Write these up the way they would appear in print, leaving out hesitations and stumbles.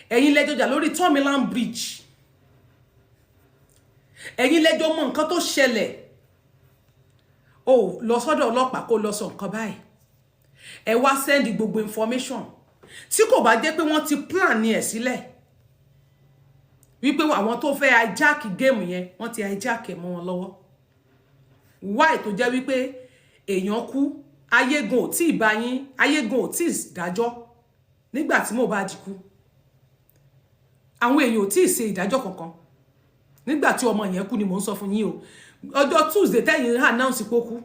Ẹ̀yin lẹ jọ jà lórí Third Mainland Bridge. Ẹ̀yin lẹ jọ mọ nǹkan tó ṣẹlẹ̀. O lọ sọ́dọ̀ ọlọ́pàá kó lọ sọ nǹkan báyìí. Ẹ wá send gbogbo information. Tí kò bá jẹ́ pé wọ́n ti plan ní ẹ̀ sílẹ̀ wípé àwọn tó fẹ́ hijack game yẹn, wọ́n ti hijack ẹ̀ mọ́ wọn lọ́wọ́, why tó jẹ́ wípé èèyàn kú, ayégun ò tí ì bá yín, ayégun ò tí ì dájọ́ nígbà tí Mohbad kú, àwọn èèyàn ò tí ì ṣe ìdájọ́ kankan nígbà tí ọmọ yẹn kú ni mò ń sọ fún yín o. Ọjọ́ Tuesday tẹ́yìn announce pé ó kú,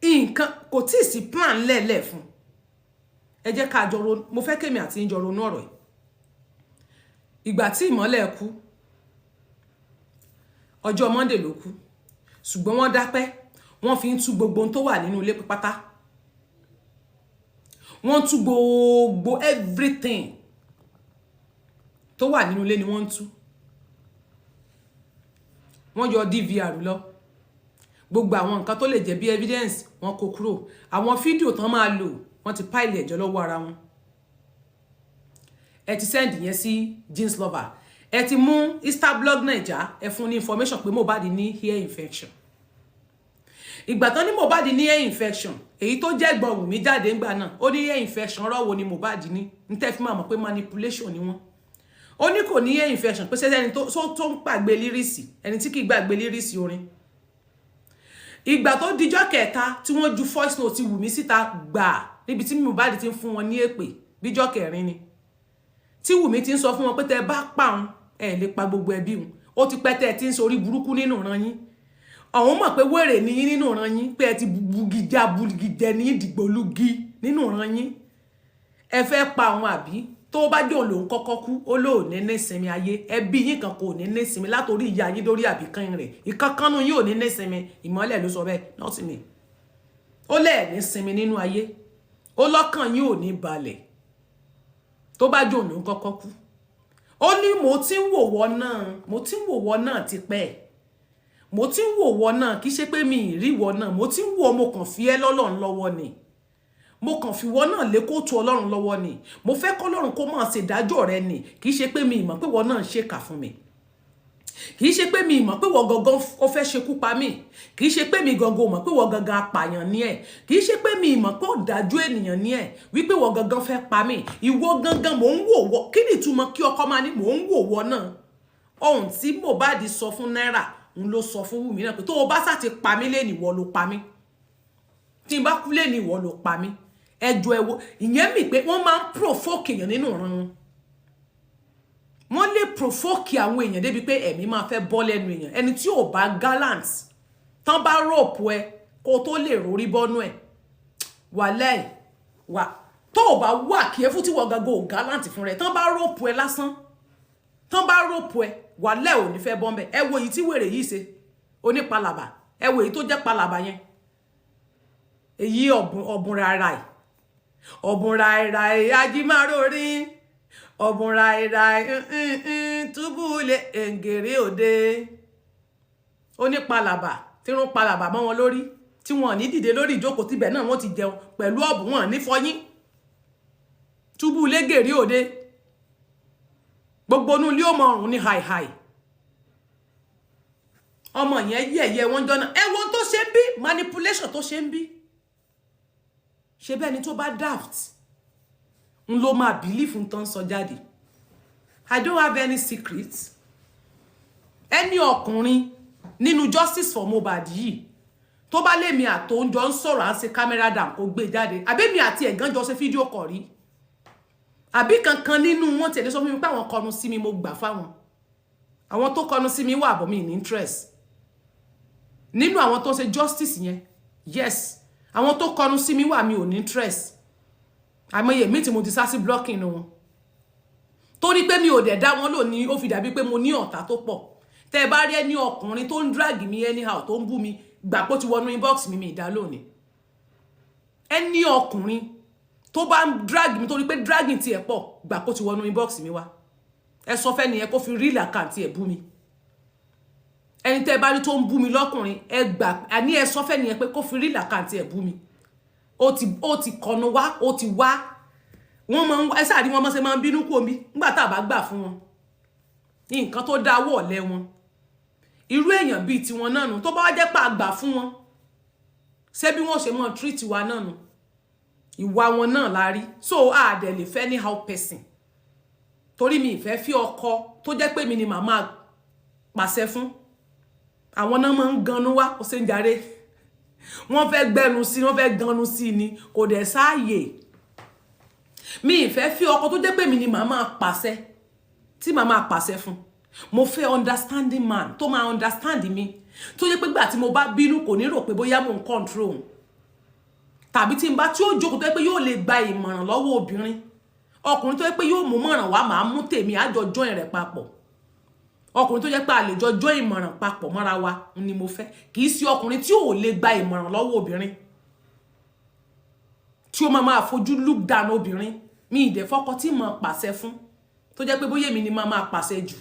nǹkan kò tí ì sí plan lẹ́ẹ̀lẹ́ fún. Ẹ jẹ́ ká jọ ronú. Mo fẹ́ kémi àti yín jọ ronú ọ̀rọ̀ yìí. Ìgbà tí Ìmọ́lẹ̀ kú, ọjọ́ Monday ló kú, ṣùgbọ́n wọ́n dápẹ́, wọ́n fi ń tú gbogbo ohun tó wà nínú ilé pátá. Wọ́n tú gbogbo everything tó wà nínú ilé ni wọ́n ń tú. Wọ́n yọ DVR lọ, gbogbo àwọn nǹkan tó lè jẹ́ bí evidence, wọ́n kó kúrò. Àwọn fídíò tán máa lò, wọ́n ti pile ẹ̀jọ́ lọ́wọ́ ara wọn. Ẹ ti send yẹn sí Jeans Lover. Ẹ ti mú Instablog Naija, ẹ fún ní information pé Mohbad ní ear infection. Ìgbà tán ní Mohbad ní ear infection, èyí tó jẹ́ ẹ̀gbọ́n Wùmí jáde ńgbà náà, ó ní ear infection rọ́wọ́ ni Mohbad ní. Ń tẹ́ fi máa mọ̀ pé manipulation ni wọ́n. Ó ní kò ní ear infection, pé sẹ́ni tó ń pàgbé lyrics, ẹni tí kì í gbàgbé lyrics orin. Ìgbà tó dijọ́ kẹta tí wọ́n ju voice note Wùmí síta gbà, níbi tí Mohbad ti ń fún wọn ní èpè, bíjọ́ kẹrin ni tí Wùmí ti ń sọ fún wọn pé tẹ́ bá pa òun, ẹ lè pa gbogbo ẹbí òun. Ó ti pẹ́ tẹ́ ẹ ti ń sorí burúkú nínú ìran yín. Àwọn mọ̀ pé wèrè ní yín nínú ìran yín, pé ẹ ti bugijá bugijẹ ní ìdìgbòlugi nínú ìran yín. Ẹ fẹ́ pa àwọn, àbí tó bá jẹ́ òun lòun kọ́kọ́ kú, ó lóò ní nísinmi ayé. Ẹbí yín kan kò ní nísinmi, látòrí ìyá yín lórí àbíkán rẹ̀, ìkankanú yín ò ní nísinmi. Ìmọ́lẹ̀ ló sọ bẹ́ẹ̀, not me. Ó lẹ́ẹ̀ ní sinmi nínú ayé, ó lọ́kàn yín ò ní balẹ̀ tó bá jẹ́ òun lòun kọ́kọ́ kú. Ó ní mo ti ń wòwọ́ náà, mo ti ń wòwọ́ náà tipẹ́, mo ti ń wòwọ́ náà, kì í ṣe pé mi ì rí ìwọ náà, mo ti ń wò, mo kàn fi ẹ́ lọ́lọ́run lọ́wọ́ ni, mo kàn fi wọ́n náà lé kóòtù Ọlọ́run lọ́wọ́ ni, mo fẹ́ kọ́lọ́run kó máa ṣèdájọ́ rẹ ni. Kì í ṣe pé mi ì mọ̀ pé wọ́n náà ń ṣèkà fún mi, kì í ṣe pé mi ì mọ̀ pé wọ́n gangan ó fẹ́ ṣekú pa mí, kì í ṣe pé mi gangan ò mọ̀ pé wọ́n gangan apààyàn ni ẹ̀, kì í ṣe pé mi ì mọ̀ pé ọ̀dájú ènìyàn ni ẹ̀, wípé wọ́n gangan fẹ́ pa mí. Ìwọ gangan mò ń wò wọ́. Kí ni ìtumọ̀ kí ọkọ máa ní mò ń wò wọ́ náà? Ohun tí Mohbad sọ fún Náírà ń ló sọ fún Wùmí náà, pé tó o bá sá ti pa mí lẹ́nu, ìwọ ló pa mí. Tí n bá kú lẹ́nu, ìwọ ló pa mí. Ẹjọ́ ẹwọ ìyẹn mi pé wọ́n máa ń provoke èèyàn nínú ìran wọn. Wọ́n lè provoke àwọn èèyàn débi pé ẹ̀mí máa fẹ́ bọ́ lẹ́nu èèyàn. Ẹni tí ò bá gallant tán bá rope ẹ kó tó lè rórí bọ́nú ẹ̀ wàlẹ́ wà, tó o bá wà kí ẹ fún tí wọ́n gangan ò gallant fún rẹ̀, tán bá rope ẹ lásán, tán bá rope ẹ, wàlẹ́ ò ní fẹ́ bọ́ mbẹ́. Ẹ wo èyí tí wèrè yìí ṣe onípalàbà, ẹ wo èyí tó jẹ́ palàbà yẹn, èyí ọ̀bùn ọ̀bùn rárá ẹ̀, ọ̀bùn ràìràì ajímáròrí, ọ̀bùn ràìràì túbúlẹ̀ èǹgèrè òde, onípalàbà tí wọ́n palàbà mọ́ wọn lórí, tí wọ́n ní dìde lórí ìjókòó, tíbẹ̀ náà wọ́n ti jẹun pẹ̀lú ọ̀bùn, wọn ní fọyín. Túbúlẹ̀ gèrè òde, gbogbo inú ilé ó mọ ọ̀run ní hàìhàì. Ọmọ yẹn yẹ̀yẹ́ wọn jọ náà. Ẹ wo tó ṣe ń bí, manipulation tó ṣe ń bí. Ṣe bẹ́ẹ̀ ni tó bá daft ń ló máa believe ń tán sọ jáde. I don't have any secret. Ẹni ọkùnrin nínú Justice for Mohbad yìí tó bá lémi àtòúnjọ ń sọ̀rọ̀, à ń ṣe camera down, kó gbé jáde. Àbẹ́mi àti ẹ̀gán jọ ṣe fídíò kọ̀ rí, àbí kankan nínú wọn tẹ̀lé sọ fún mi pé àwọn kọnu sí mi, mo gbà fáwọn. Àwọn tó kọnu sí mi wà bọ̀ mí ní interest nínú àwọn tó ṣe justice yẹn. Yes, àwọn tó kọnu sí mi wà, mi ò ní interest. Àìmọye mi tí mo ti sá sí blocking wọn torí pé mi ò dẹ̀ dá wọn lò ní, ó fi dàbí pé mo ní ọ̀tá tó pọ̀. Tẹ́ ẹ bá rí ẹni ọkùnrin tó ń drag mi anyhow, tó ń bú mi, gbà pé ó ti wọnú inbox mi, mi ìdá lónìí. Ẹni ọkùnrin tó bá ń drag mi torí pé dragging tiẹ̀ pọ̀, gbà pé ó ti wọnú inbox mi wá. Ẹ sọ fẹ́ nìyẹn kó fi real account ẹ̀ bú mi. Ẹni tẹ́ ẹ bá rí tó ń bú mi lọ́kùnrin, ẹ gbà àní ẹ sọ fẹ́ nìyẹn pé kó fi real account ẹ̀ bú mi. Ó ti kọnu wá, ó ti wá. Wọ́n máa ń ẹ sáà rí wọn mọ́ ṣe máa ń bínú kú omi nígbà tá a bá gbà fún wọn ní nǹkan tó dá wọ̀ lẹ́ wọn. Irú èèyàn bíi tiwọn náà nù. Tó bá wá jẹ́ pé a gbà fún wọn, ṣé bí wọ́n ṣe máa treat wa náà nù? Ìwà wọn náà la rí. So a dẹ̀ lè fẹ́ anyhow person, torí mi ìfẹ́ fi ọkọ tó jẹ́ pé mi ni màá máa pàṣẹ fún. Àwọn náà máa ń ganú wá. Ó ṣe ń jàre, wọ́n fẹ́ gbẹnu sí, wọ́n fẹ́ ganu sí ni, kò dẹ̀ sáàyè. Mi ìfẹ́ fi ọkọ tó jẹ́ pé mi ni màá máa pàṣẹ, tí màá máa pàṣẹ fún. Mo fẹ́ understanding man tó máa understand mi, tó jẹ́ pé gbà tí mo bá bínú, kò ní rò pé bóyá mò ń control òun, tàbí tí n bá tí ó jókòó, tó jẹ́ pé yóò lè gba ìmọ̀ràn lọ́wọ́ obìnrin. Ọkùnrin tó jẹ́ pé yóò mú mọ̀ràn wá, màá mú tèmi, àjọ join rẹ̀ papọ̀. Ọkùnrin tó jẹ́ pé a lè jọ join ìmọ̀ràn papọ̀ mọ́ra wa ni mo fẹ́. Kì í sí ọkùnrin tí ò lè gba ìmọ̀ràn lọ́wọ́ obìnrin, tí ó máa máa fojú look down obìnrin. Mi ìdẹ̀fọ́kọ tí mo pàṣẹ fún, tó jẹ́ pé bóyá èmi ni máa máa pàṣẹ jù.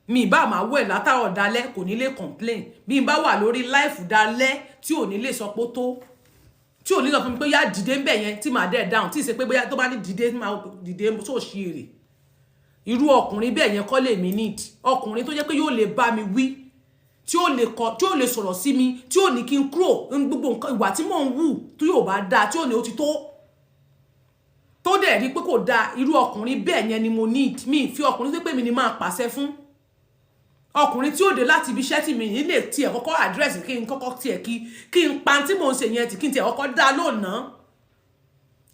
Mi ìbá máa wẹ̀ látàrọ̀ dalẹ́, kò ní lè complain. Bí n bá wà lórí live dalẹ́, tí ò ní lè sọ pé tó, tí ò ní sọ fún mi pé yá, dìde ń bẹ̀ yẹn, tí màá dẹ̀ down, tí ì ṣe pé bóyá tó bá ní dìde, máa dìde tó ṣí èrè. Irú ọkùnrin bẹ́ẹ̀ yẹn kọ́ lè mi need. Ọkùnrin tó jẹ́ pé yóò lè bá mi wí, tí ó lè kọ, tí ó lè sọ̀rọ̀ sí mi, tí ó ní kí n kúrò ní gbogbo nǹkan ìwà tí mò ń wù tí yóò bá dáa, tí ò ní ó ti tó, tó dẹ̀ rí pé kò dáa. Irú ọkùnrin bẹ́ẹ̀ yẹn ni mo need. Mi fi ọkùnrin tó pé mi ni máa pàṣẹ fún, ọkùnrin tí ó dé láti ibi iṣẹ́ tí mi ní lè tiẹ̀ kọ́kọ́ address, kí n kọ́kọ́ tiẹ̀ kí n pa tí mò ń ṣe yẹn tí kí n tiẹ̀ kọ́kọ́ dá lónàá,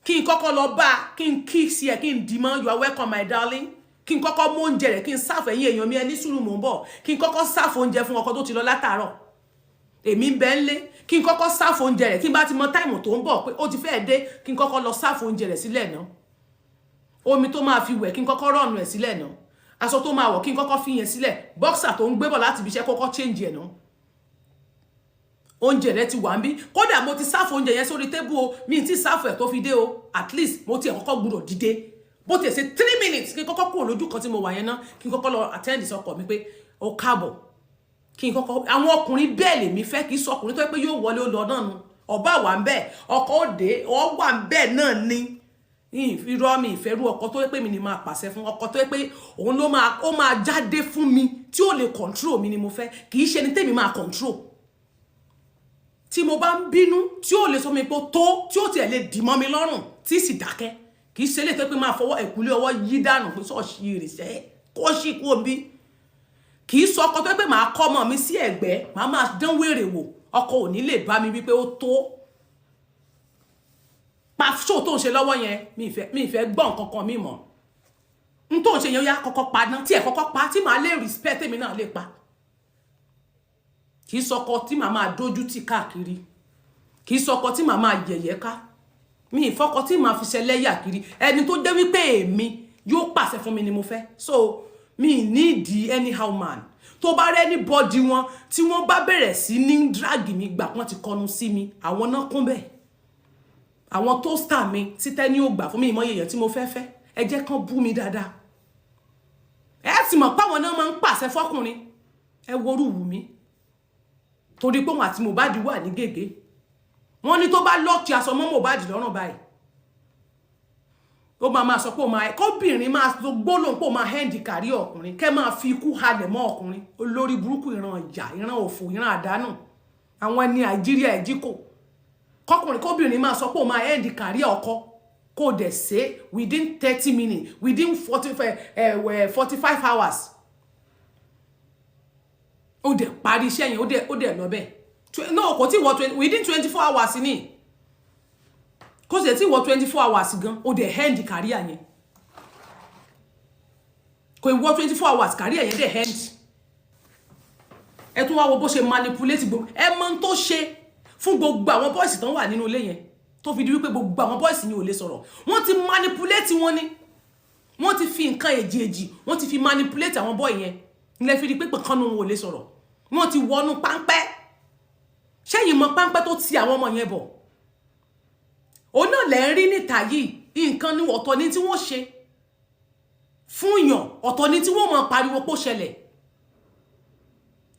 kí n kọ́kọ́ lọ bá, kí n kí sí ẹ, kí n dì mọ́, "You are welcome, my darling." Kí n kọ́kọ́ mú oúnjẹ rẹ̀, kí n serve. "Ẹ̀yìn èèyàn mi, ẹ ní sùúrù, mò ń bọ̀." Kí n kọ́kọ́ serve oúnjẹ fún ọkọ tó ti lọ látàárọ̀, èmi ń bẹ ń lé. Kí n kọ́kọ́ serve oúnjẹ rẹ̀, kí n bá ti mọ time tó ń bọ̀ pé ó ti fẹ́ẹ̀ dé, kí n kọ́kọ́ lọ serve oúnjẹ rẹ̀ sílẹ̀ náà. Omi tó máa fi wẹ̀, kí n kọ́kọ́ rọ̀nù ẹ̀ sílẹ̀ náà. Aṣọ tó máa wọ̀, kí n kọ́kọ́ fi yẹn sílẹ̀. Boxer tó ń gbé bọ̀ láti ibi iṣẹ́, kọ́kọ́ change ẹ̀ náà. Oúnjẹ rẹ ti wà ń bí. Kódà mo ti serve oúnjẹ yẹn sórí table o, mi ti serve ẹ̀ tó fi dé o. At least mo ti ẹ̀ kọ́kọ́ gbúdọ̀ dìde, bó ti ẹ̀ ṣe 3 minutes, kí n kọ́kọ́ kúrò lójú kan tí mo wà yẹn náà, kí n kọ́kọ́ lọ attend sọkọ mi pé ó káàbọ̀. Kí n kọ́kọ́, àwọn ọkùnrin bẹ́ẹ̀ lèmi fẹ́. Kì í sọ ọkùnrin tó yẹ pé yóò wọlé, ó lọ náà nu. Ọba wà ń bẹ́ẹ̀, ọkọ òde ọ wà ń bẹ́ẹ̀ náà ni. Irọ́, mi ìfẹ́ rú ọkọ tó yẹ pé mi ni máa pàṣẹ fún. Ọkọ tó yẹ pé òun ló máa, ó máa jáde fún mi, tí ó lè control mi ni mo fẹ́. Kì í ṣe ni tèmi máa control. Tí mo bá ń bínú, tí ó lè sọ mi pé tó, tí ó tiẹ̀ lè dì mọ́ mi lọ́rùn, tí sì dákẹ́. Kì í ṣe lè tó pé máa fọwọ́ ẹ̀kúlé ọwọ́ yí dànù pé sọ́ọ̀ṣì ìrìnsẹ́ kó ṣì kú omi. Kì í sọ ọkọ tó pé màá kọ́ ọmọ mi sí ẹ̀gbẹ́, màá máa dán wèrè wò. Ọkọ ò ní lè bá mi wípé ó tó, pa ṣó tó ń ṣe lọ́wọ́ yẹn. Mi ìfẹ́ gbọ́ nǹkan kan mi mọ̀ n tó ń ṣe yẹn. Ó yá, kọ́kọ́ pa náà, tí ẹ̀ kọ́kọ́ pa, tí màá lè respect èmi náà lè pa. Kì í sọkọ tí màá máa dójú tì káàkiri. Kì í sọkọ tí màá máa yẹ̀yẹ́ ká. Mi ìfọkọ tí màá fi ṣẹlẹ́yà kiri. Ẹni tó jẹ́ wípé èmi yóò pàṣẹ fún mi ni mo fẹ́. So mi need anyhow man. Tó bá rẹ́ ní body wọn, tí wọ́n bá bẹ̀rẹ̀ sí ní drag mi, gbà wọ́n ti kọnu sí mi. Àwọn náà kún bẹ́ẹ̀, àwọn tó star mi títẹ́ ní ò gbà fún mi. Ìmọ̀ èèyàn tí mo fẹ́ fẹ́, ẹ jẹ́ kán bú mi dáadáa. Ẹ ti mọ̀ páwọn náà máa ń pàṣẹ fọkùnrin. Ẹ worú wù mí, torí pé òun àti Mohbad wà ní gègé. Wọ́n ní tó bá lọ́ọ̀kì aṣọ mọ́ Mohbad lọ́rùn báyìí, ó máa máa sọ pé ó máa kóbìnrin máa gbólóhùn pé ó máa end career ọkùnrin, kẹ́ máa fi ikú halẹ̀ mọ́ ọkùnrin. Olórí burúkú, ìran ìyà, ìran òfò, ìran àdánù, àwọn ẹni Nàìjíríà ẹ̀jíkò. Kọkùnrin kóbìnrin máa sọ pé ó máa end career ọkọ, kó dẹ̀ ṣe within 30 minutes, within 45 hours, ó dẹ̀ parí iṣẹ́ yẹn, ó dẹ̀ lọ bẹ́ẹ̀. No, kò tí wọ within 24 hours ni, kò sì tí wọ 24 hours gan, ó dẹ̀ end career yẹn. Kò wọ 24 hours, career yẹn dẹ̀ end. Ẹ tún wá wo bó ṣe manipulate gbogbo ẹ mọ tó ṣe fún gbogbo àwọn boys tán wà nínú ilé yẹn, tó fi di wípé gbogbo àwọn boys yẹn ò lè sọ̀rọ̀. Wọ́n ti manipulate wọn ni. Wọ́n ti fi nǹkan èjì èjì, wọ́n ti fi manipulate àwọn boy yẹn. Ilẹ̀ fi di pé kanú wọn ò lè sọ̀rọ̀. Wọ́n ti wọnú páńpẹ́. Ṣẹ́yìn mọ páńpẹ́ tó ti àwọn ọmọ yẹn bọ̀? Òun náà lẹ́ ń rí níta yìí. Nǹkan ní ọ̀tọ̀ ní tí wọ́n ṣe fún yàn, ọ̀tọ̀ ní tí wọ́n mọ̀ pariwo pó ṣẹlẹ̀.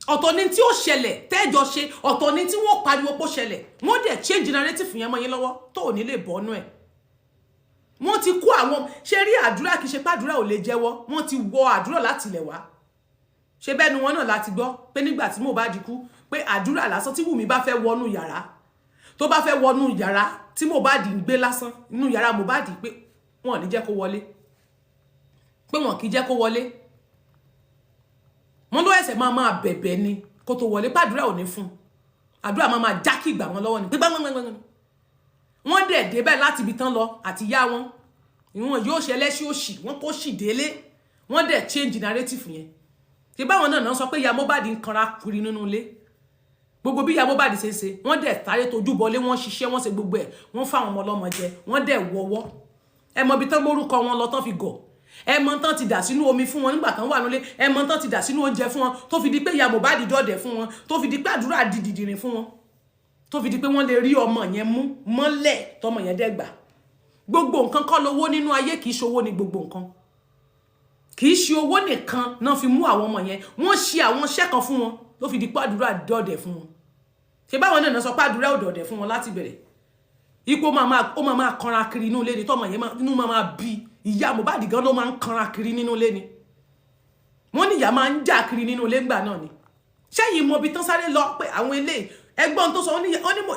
Ọ̀tọ̀ ní tí ó ṣẹlẹ̀ tẹ́jọ ṣe, ọ̀tọ̀ ní tí wọ́n pariwo pó ṣẹlẹ̀. Wọ́n dẹ̀ change narrative yẹn mọ́ yín lọ́wọ́, tó ò ní lè bọ́nú ẹ̀. Wọ́n ti kó àwọn. Ṣé rí àdúrà, kì í ṣe pé àdúrà ò lè jẹ́wọ́. Wọ́n ti wọ àdúrà láti ilẹ̀ wá. Ṣe bẹ́ẹ̀ ni wọn náà láti gbọ́ pé nígbà tí Mohbad kú, pé àdúrà lásán, tí Wùmí bá fẹ́ wọnú yàrá, tó bá fẹ́ wọnú yàrá tí Mohbad ń gbé lásán, nínú yàrá Mohbad, pé wọn ò ní jẹ́ kó wọlé, pé wọn kì í jẹ́ kó wọlé. Wọn ló ẹsẹ̀ máa máa bẹ̀bẹ̀ ni kó tó wọlé, pàdúrà ò ní fún àdúrà, máa máa jákì ìgbà wọn lọ́wọ́ ni, pé gbángbangbangban. Wọ́n dẹ̀ débẹ̀ láti ibi tán lọ àti yá wọn, ìwọ̀n yóò ṣe ẹlẹ́ṣin òṣì, wọ́n kó sì délé, wọ́n dẹ̀ change narrative yẹn. Ṣe báwọn náà náà sọ pé ìyá Mohbad ń kanra kiri nínú ilé, gbogbo bí ìyá Mohbad ṣe ń ṣe, wọ́n dẹ̀ sáré tójú bọlé, wọ́n ṣiṣẹ́, wọ́n ṣe gbogbo ẹ̀, wọ́n fáwọn ọmọ ọlọ́mọ jẹ, wọ́n dẹ̀ wọ́wọ́. Ẹ mọ ibi tán mórúkọ wọn lọ tán fi gọ̀. Ẹ mọ tán ti dà sínú omi fún wọn nígbà tán wà nílé. Ẹ mọ tán ti dà sínú oúnjẹ fún wọn, tó fi di pé ìyá Mohbad dọ̀dẹ̀ fún wọn, tó fi di pé àdúrà di dìdìrìn fún wọn, tó fi di pé wọ́n lè rí ọmọ yẹn mú mọ́lẹ̀, tọmọ yẹn dẹ́gbà. Gbogbo nǹkan kọ́ lówó nínú ayé. Kì í ṣowó ní gbogbo nǹkan. Kì í ṣe owó nìkan náà fi mú àwọn ọmọ yẹn. Wọ́n ṣe àwọn iṣẹ́ kan fún wọn ló fi di pé àdúrà dọ̀dẹ̀ fún wọn. Ṣe báwọn náà sọ pé àdúrà ò dọ̀dẹ̀ fún wọn láti bẹ̀rẹ̀, ipò ó máa máa kanra kiri inú ilé ni, tọmọ yẹn inú máa máa bí ìyá Mohbad gan ló máa ń kanra kiri nínú ilé ni. Wọ́n ní ìyá máa ń jà kiri nínú ilé ńgbà náà ni. Ṣẹ́yìn mọ ibi tán sáré lọ pé àwọn eléyìí? Ẹgbọ́n tó sọ, ó ní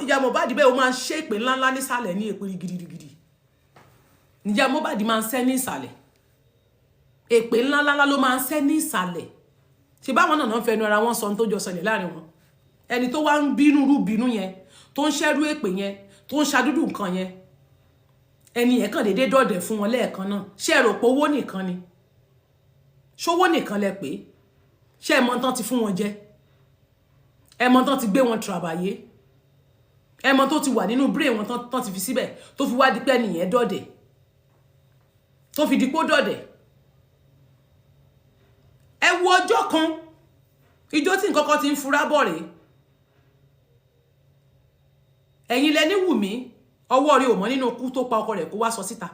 ìyá Mohbad bẹ́ẹ̀, ó máa ń ṣe èpè ńláńlá nísàlẹ̀, ní èpè gidigidi. Ìyá Mohbad máa ń ṣẹ́ ní ìsàlẹ̀, èpè ńláńlá ló máa ń ṣẹ́ ní ìsàlẹ̀. Ṣe báwọn náà náà fẹnu ara wọn sọ ohun tó jọ ṣẹlẹ̀ láàrin wọn? Ẹni tó wá ń bínú rú bínú yẹn, tó ń ṣẹ́rú èpè yẹn, tó ń ṣadúdú nǹkan yẹn, ẹni yẹn kàn déédéé dọ̀dẹ̀ fún wọn lẹ́ẹ̀kan náà. Ṣé ẹ rò pé owó nìkan ni? Ṣówó nìkan lẹ pé? Ṣé ẹ mọ tán ti fún wọn jẹ? Ẹ mọ tán ti gbé wọn tìràbàyé? Ẹ mọ tó ti wà nínú brain wọn tán ti fi síbẹ̀, tó fi wá di pé ẹnìyẹn dọ̀dẹ̀, tó fi di pé ó dọ̀dẹ̀? Ẹ wo ọjọ́ kan, ijó tí nǹkan kan ti ń fura bọ̀ rèé. Ẹ̀yin lẹ ní Wùmí ọwọ́ rí ò mọ́ nínú ikú tó pa ọkọ rẹ̀, kó wá sọ síta.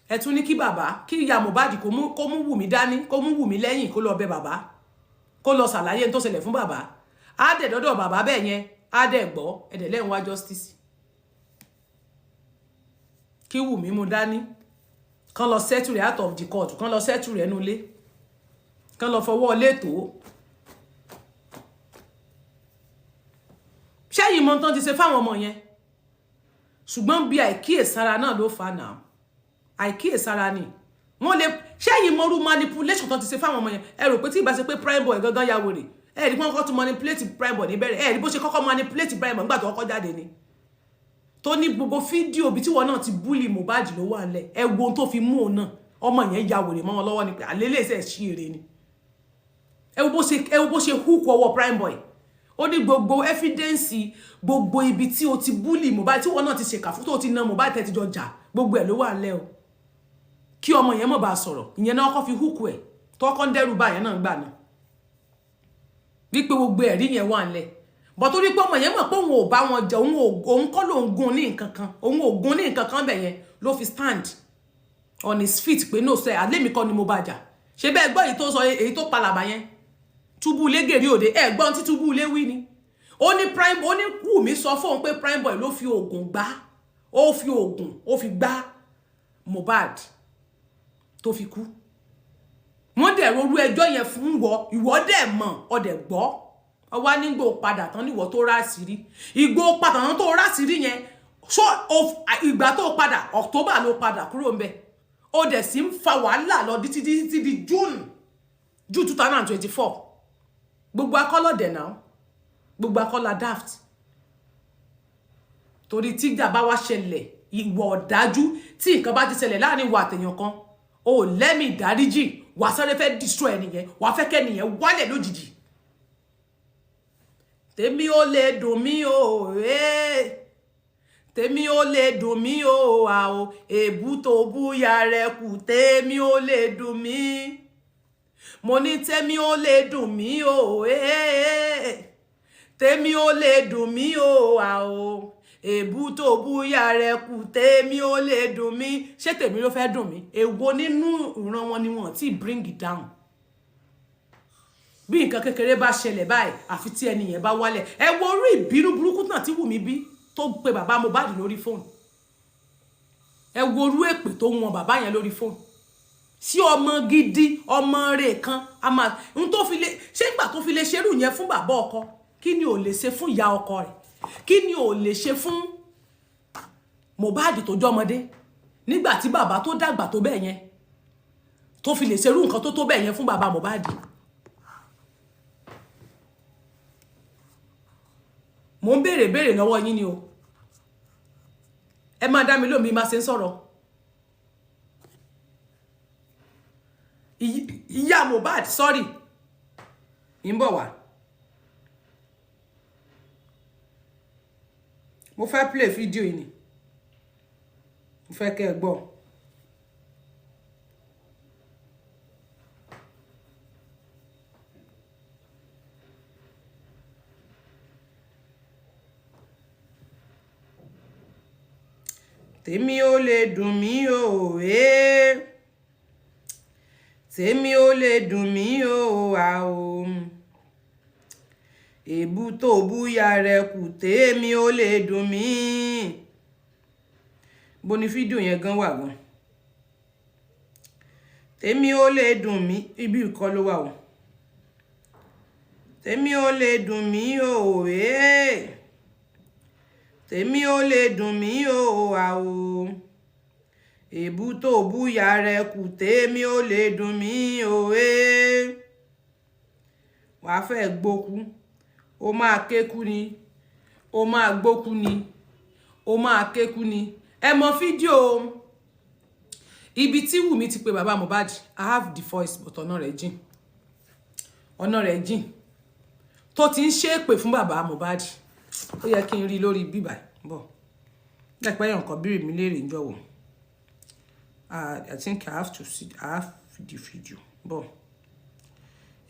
Ẹ tún ní kí bàbá, kí ìyá Mohbad kó mú Wùmí dání, kó mú Wùmí lẹ́yìn, kó lọ bẹ̀ bàbá, kó lọ ṣàlàyé tó ṣẹlẹ̀ fún bàbá. Á dẹ̀ dọ́dọ̀ bàbá bẹ́ẹ̀ yẹn, á dẹ̀ gbọ́ ẹ̀dẹ̀ lẹ́yìn wá justice. Kí Wùmí mú dání, kán lọ settle rẹ̀ out of the court, kán lọ settle rẹ̀ nulẹ̀, kán lọ fọwọ́ létòó. Ṣẹ́yìn mọ́ tán ti ṣe fáwọn ọmọ yẹn? Ṣùgbọ́n bí àìkíyèsára náà ló fà náà, àìkíyèsára ni wọ́n lè. Ṣẹ́yìn mọ́rú manipulation tán ti ṣe fáwọn ọmọ yẹn? Ẹ rò pé tí ìbá ṣe pé Prime Boy gangan ya wèrè, ẹ rí pé wọ́n kọ́ tún manipulate Prime Boy níbẹ̀rẹ̀. Ẹ rí bó ṣe kọ́kọ́ manipulate Prime Boy nígbà tó kọ́kọ́ jáde ni, tó ní gbogbo fídíò bí tí wọn náà ti bully Mohbad ló wà lẹ̀. Ẹ wo ohun tó fi mú òun náà. Ọmọ yẹn ya wèrè mọ́ wọn lọ́wọ́ ni, pé àlélẹ́ ìṣe ṣí èrè ni. Ẹ wo bó ṣe hook ọwọ́ Prime Boy. Ó ní gbogbo evidence, gbogbo ibi tí o ti bully Mohbad, tí wọn náà ti ṣèkà fún, tó ti na Mohbad, tẹ́ ti jọ jà, gbogbo ẹ̀ ló wà lẹ́ o, kí ọmọ yẹn mọ̀ bá sọ̀rọ̀. Ìyẹn náà kọ́ fi hook ẹ̀, tó kọ́ ń dẹ́rù bá yẹn náà gbà náà, wípé gbogbo ẹ̀rí yẹn wà ńlẹ̀ bọ̀, torí pé ọmọ yẹn mọ̀ pé òun ò bá wọn jẹ, òun kọ́ lòun gún ní nǹkan kan, òun ò gún ní nǹkan kan bẹ̀ yẹn, ló fi stand on his feet pé no sẹ́, àlẹ́ mi kọ́ ni mo bá jà. Ṣé bẹ́ẹ̀ gbọ́ èyí tó sọ, èyí tó palàbà yẹn, túbú ilé gèrè òde? Ẹ gbọ́n tí túbú ilé wí ni. Ó ní Prime, ó ní Wùmí sọ fóun pé Prime Boy ló fi oògùn gbá, ó fi oògùn, ó fi gbá Mohbad tó fi kú. Wọ́n dẹ̀ rorú ẹjọ́ yẹn fún wọ, ìwọ dẹ̀ mọ̀, ọdẹ̀ gbọ́. Ọwá nígbò padà tán níwọ tó rásìírí, ìgbò padà tán tó rásìírí yẹn. So ìgbà tó padà, October ló padà kúrò ń bẹ̀, ó dẹ̀ sì ń fa wàhálà lọ títí títí di June 2024. Gbogbo akọ́lọ̀dẹ̀ náà, gbogbo akọ́lá daft. Torí tíjà bá wá ṣẹlẹ̀, ìwọ ọ̀dájú, tí nǹkan bá ti ṣẹlẹ̀ láàrin ìwà àtẹ̀yàn kan, o lẹ́mìí ìdáríjì, wà sáré fẹ́ destroy ẹnìyẹn, wà fẹ́ kẹ́ ẹnìyẹn wálẹ̀ lójijì. Tèmi ò lè dùn mí o, tèmi ò lè dùn mí o, àò èbú tó búya rẹ kù, tèmi ò lè dùn mí. Mo ní tèmi ò lè dùn mí o, tèmi ò lè dùn mí o, àò èbú tó búya rẹ kù, tèmi ò lè dùn mí. Ṣé tèmi ló fẹ́ dùn mí? Èwo nínú ìran wọn ni wọn ti bring it down? Bí nǹkan kékeré bá ṣẹlẹ̀ báyìí, àfi tí ẹni yẹn bá wálẹ̀. Ẹ wo orí ìbínú burúkú náà tí Wùmí bí tó pe bàbá Mohbad lórí fóònù. Ẹ wo orú èpè tó wọn bàbá yẹn lórí fóònù sí. Ọmọ gidi, ọmọ rẹ̀ kan a máa n tó fi lè ṣé ìgbà tó fi lè ṣerú yẹn fún bàbá ọkọ, kí ni ò lè ṣe fún ìyá ọkọ rẹ̀? Kí ni ò lè ṣe fún Mohbad tó jọmọdé, nígbà tí bàbá tó dàgbà tó bẹ́ẹ̀ yẹn tó fi lè ṣerú nǹkan tó tó bẹ́ẹ̀ yẹn fún bàbá Mohbad? Mo ń béèrè béèrè lọ́wọ́ yín ni o. Ẹ máa dá mi lóhùn bí má ṣe ń sọ̀rọ̀. Ìyá Mohbad, sorry, ń bọ̀ wá. Mo fẹ́ play fídíò yìí ni, mo fẹ́ kẹ́ ẹ gbọ́. Tèmi ò lè dùn mí o, ee, tèmi ò lè dùn mí o, à o, èbú tó búya rẹ kù, tèmi ò lè dùn mí. Bó ni fídíò yẹn gan wà gan? Tèmi ò lè dùn mí, ibi ìkọ́ ló wà o. Tèmi ò lè dùn mí o, ee, tèmi ò lè dùn mí o, à o, èbú tó búya rẹ kù, tèmi ò lè dùn mí o, ee. Wàá fẹ́ gbókú, o máa kékú ni, o máa gbókú ni, o máa kékú ni. Ẹ mọ fídíò ibi tí Wùmí ti pe bàbá Mohbad. I have the voice, but ọ̀nà rẹ̀ jìn, ọ̀nà rẹ̀ jìn, tó ti ń ṣépè fún bàbá Mohbad. Ó yẹ kí n rí lórí bíbà bọ̀ lẹ́pẹ́ yàn kan bírì mi léèrè ń jọ̀wọ́. I think I have to see, I have the video bọ̀.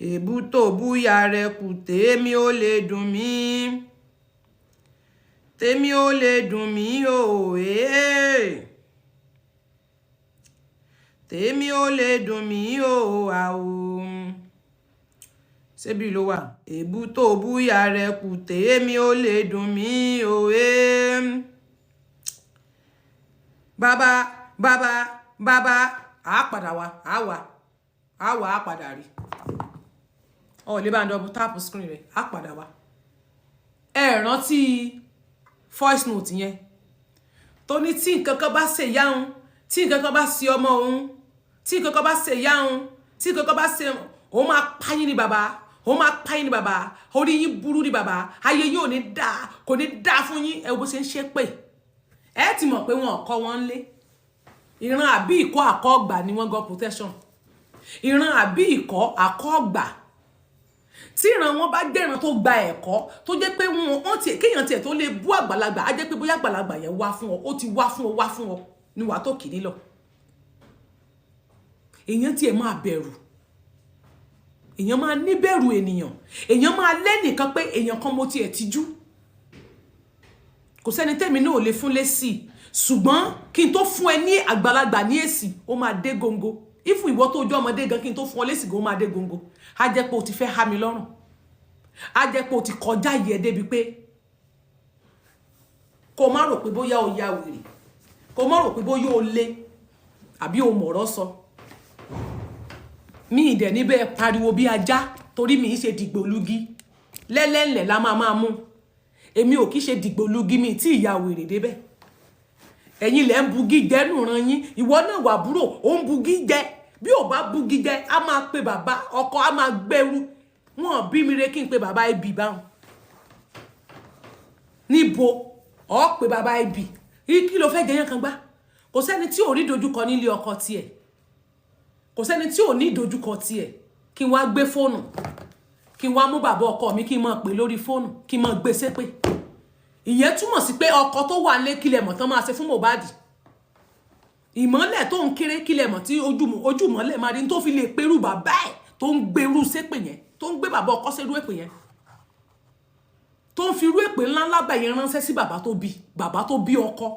Èbú tó búya rẹ kù, tèmi ò lè dùn mí, tèmi ò lè dùn mí o, ee, tèmi ò lè dùn mí o, à o. Ṣébi ló wà? Èbú tó búya rẹ kù, tèmi ò lè dùn mí o, ee. Bàbá, bàbá, bàbá, à padà wá, à wá, à wá, à padà rí ọ lè bá ń double tap screen rẹ, à padà wá. Ẹ rántí voice note yẹn tó ní tí nǹkan kan bá ṣe ìyá òun, tí nǹkan kan bá ṣe ọmọ òun, tí nǹkan kan bá ṣe ìyá òun, tí nǹkan kan bá ṣe òun, máa pa yín ní bàbá, òun máa pa yín ní bàbá, orí yín burú ní bàbá, ayé yín ò ní dáa, kò ní dáa fún yín. Ẹ wo bó ṣe ń ṣe pé ẹ ti mọ̀ pé wọn kọ́ wọn lé. Ìran àbí ìkọ́ àkọ́gbà ni wọ́n gan protection. Ìran àbí ìkọ́ àkọ́gbà, tí ìran wọn bá dẹ̀ran tó gba ẹ̀kọ́, tó jẹ́ pé wọ́n tiẹ̀ kéèyàn tiẹ̀ tó lè bú àgbàlagbà, á jẹ́ pé bóyá àgbàlagbà yẹn wá fún ọ, ó ti wá fún ọ, wá fún ọ ní wàá tó kìíní lọ. Èèyàn tiẹ̀ máa bẹ̀rù, èèyàn máa níbẹ̀rù ènìyàn, èèyàn máa lẹ́nìkan pé èèyàn kan mo tiẹ̀ tijú. Kò sẹ́ni tẹ́mi náà ò lè fún lésì, ṣùgbọ́n kí n tó fún ẹ ní àgbàlagbà ní èsì, ó máa dé góńgó. Ìfún ìwọ tó ojú ọmọdé gan, kí n tó fún ọ lésì gan, ó máa dé góńgó. Á jẹ́ pé o ti fẹ́ há mi lọ́rùn, á jẹ́ pé o ti kọjá yẹ débi pé kó má rò pé bóyá o ya wèrè, kó má rò pé bóyá o le àbí o mọ̀rọ̀ sọ. Mi ìdẹ̀ níbẹ̀ pariwo bí ajá, torí mi ń ṣe dìgbòlugi lẹ́lẹ́lẹ̀ la máa máa mú. Èmi ò kí ṣe dìgbòlugi, mi tí ìyá wèrè débẹ̀. Ẹ̀yin lẹ́ ń bugi jẹ́ nùran yín. Ìwọ náà wà búrò, ó ń bugi jẹ́. Bí ò bá bugi jẹ́, á máa pe bàbá ọkọ, á máa gbẹrú wọn. Bí mi re kí n pe bàbá ibi báwọn níbo ọ pe bàbá ibi? Kí ló fẹ́ jẹ yẹn kan gbá? Kò sẹ́ni tí ò rí dojúkọ nílé ọkọ tiẹ̀, kò sẹ́ni tí ò ní ìdojúkọ tiẹ̀. Kí n wá gbé fóònù, kí n wá mú bàbá ọkọ mi, kí n máa pè lórí fóònù, kí n máa gbé sépè, ìyẹn túmọ̀ sí pé ọkọ tó wà lé, kílẹ̀ mọ̀ tán máa ṣe fún Mohbad? Ìmọ́lẹ̀ tó ń kéré, kílẹ̀ mọ̀ tí ojú mọ́lẹ̀ máa rí tó fi lè perú bàbá ẹ̀ tó ń gbèrú sépè yẹn, tó ń gbé bàbá ọkọ sérú èpè yẹn, tó ń fi irú èpè ńláńlá bẹ̀ yẹn ránṣẹ́ sí bàbá tó bí, bàbá tó bí ọkọ?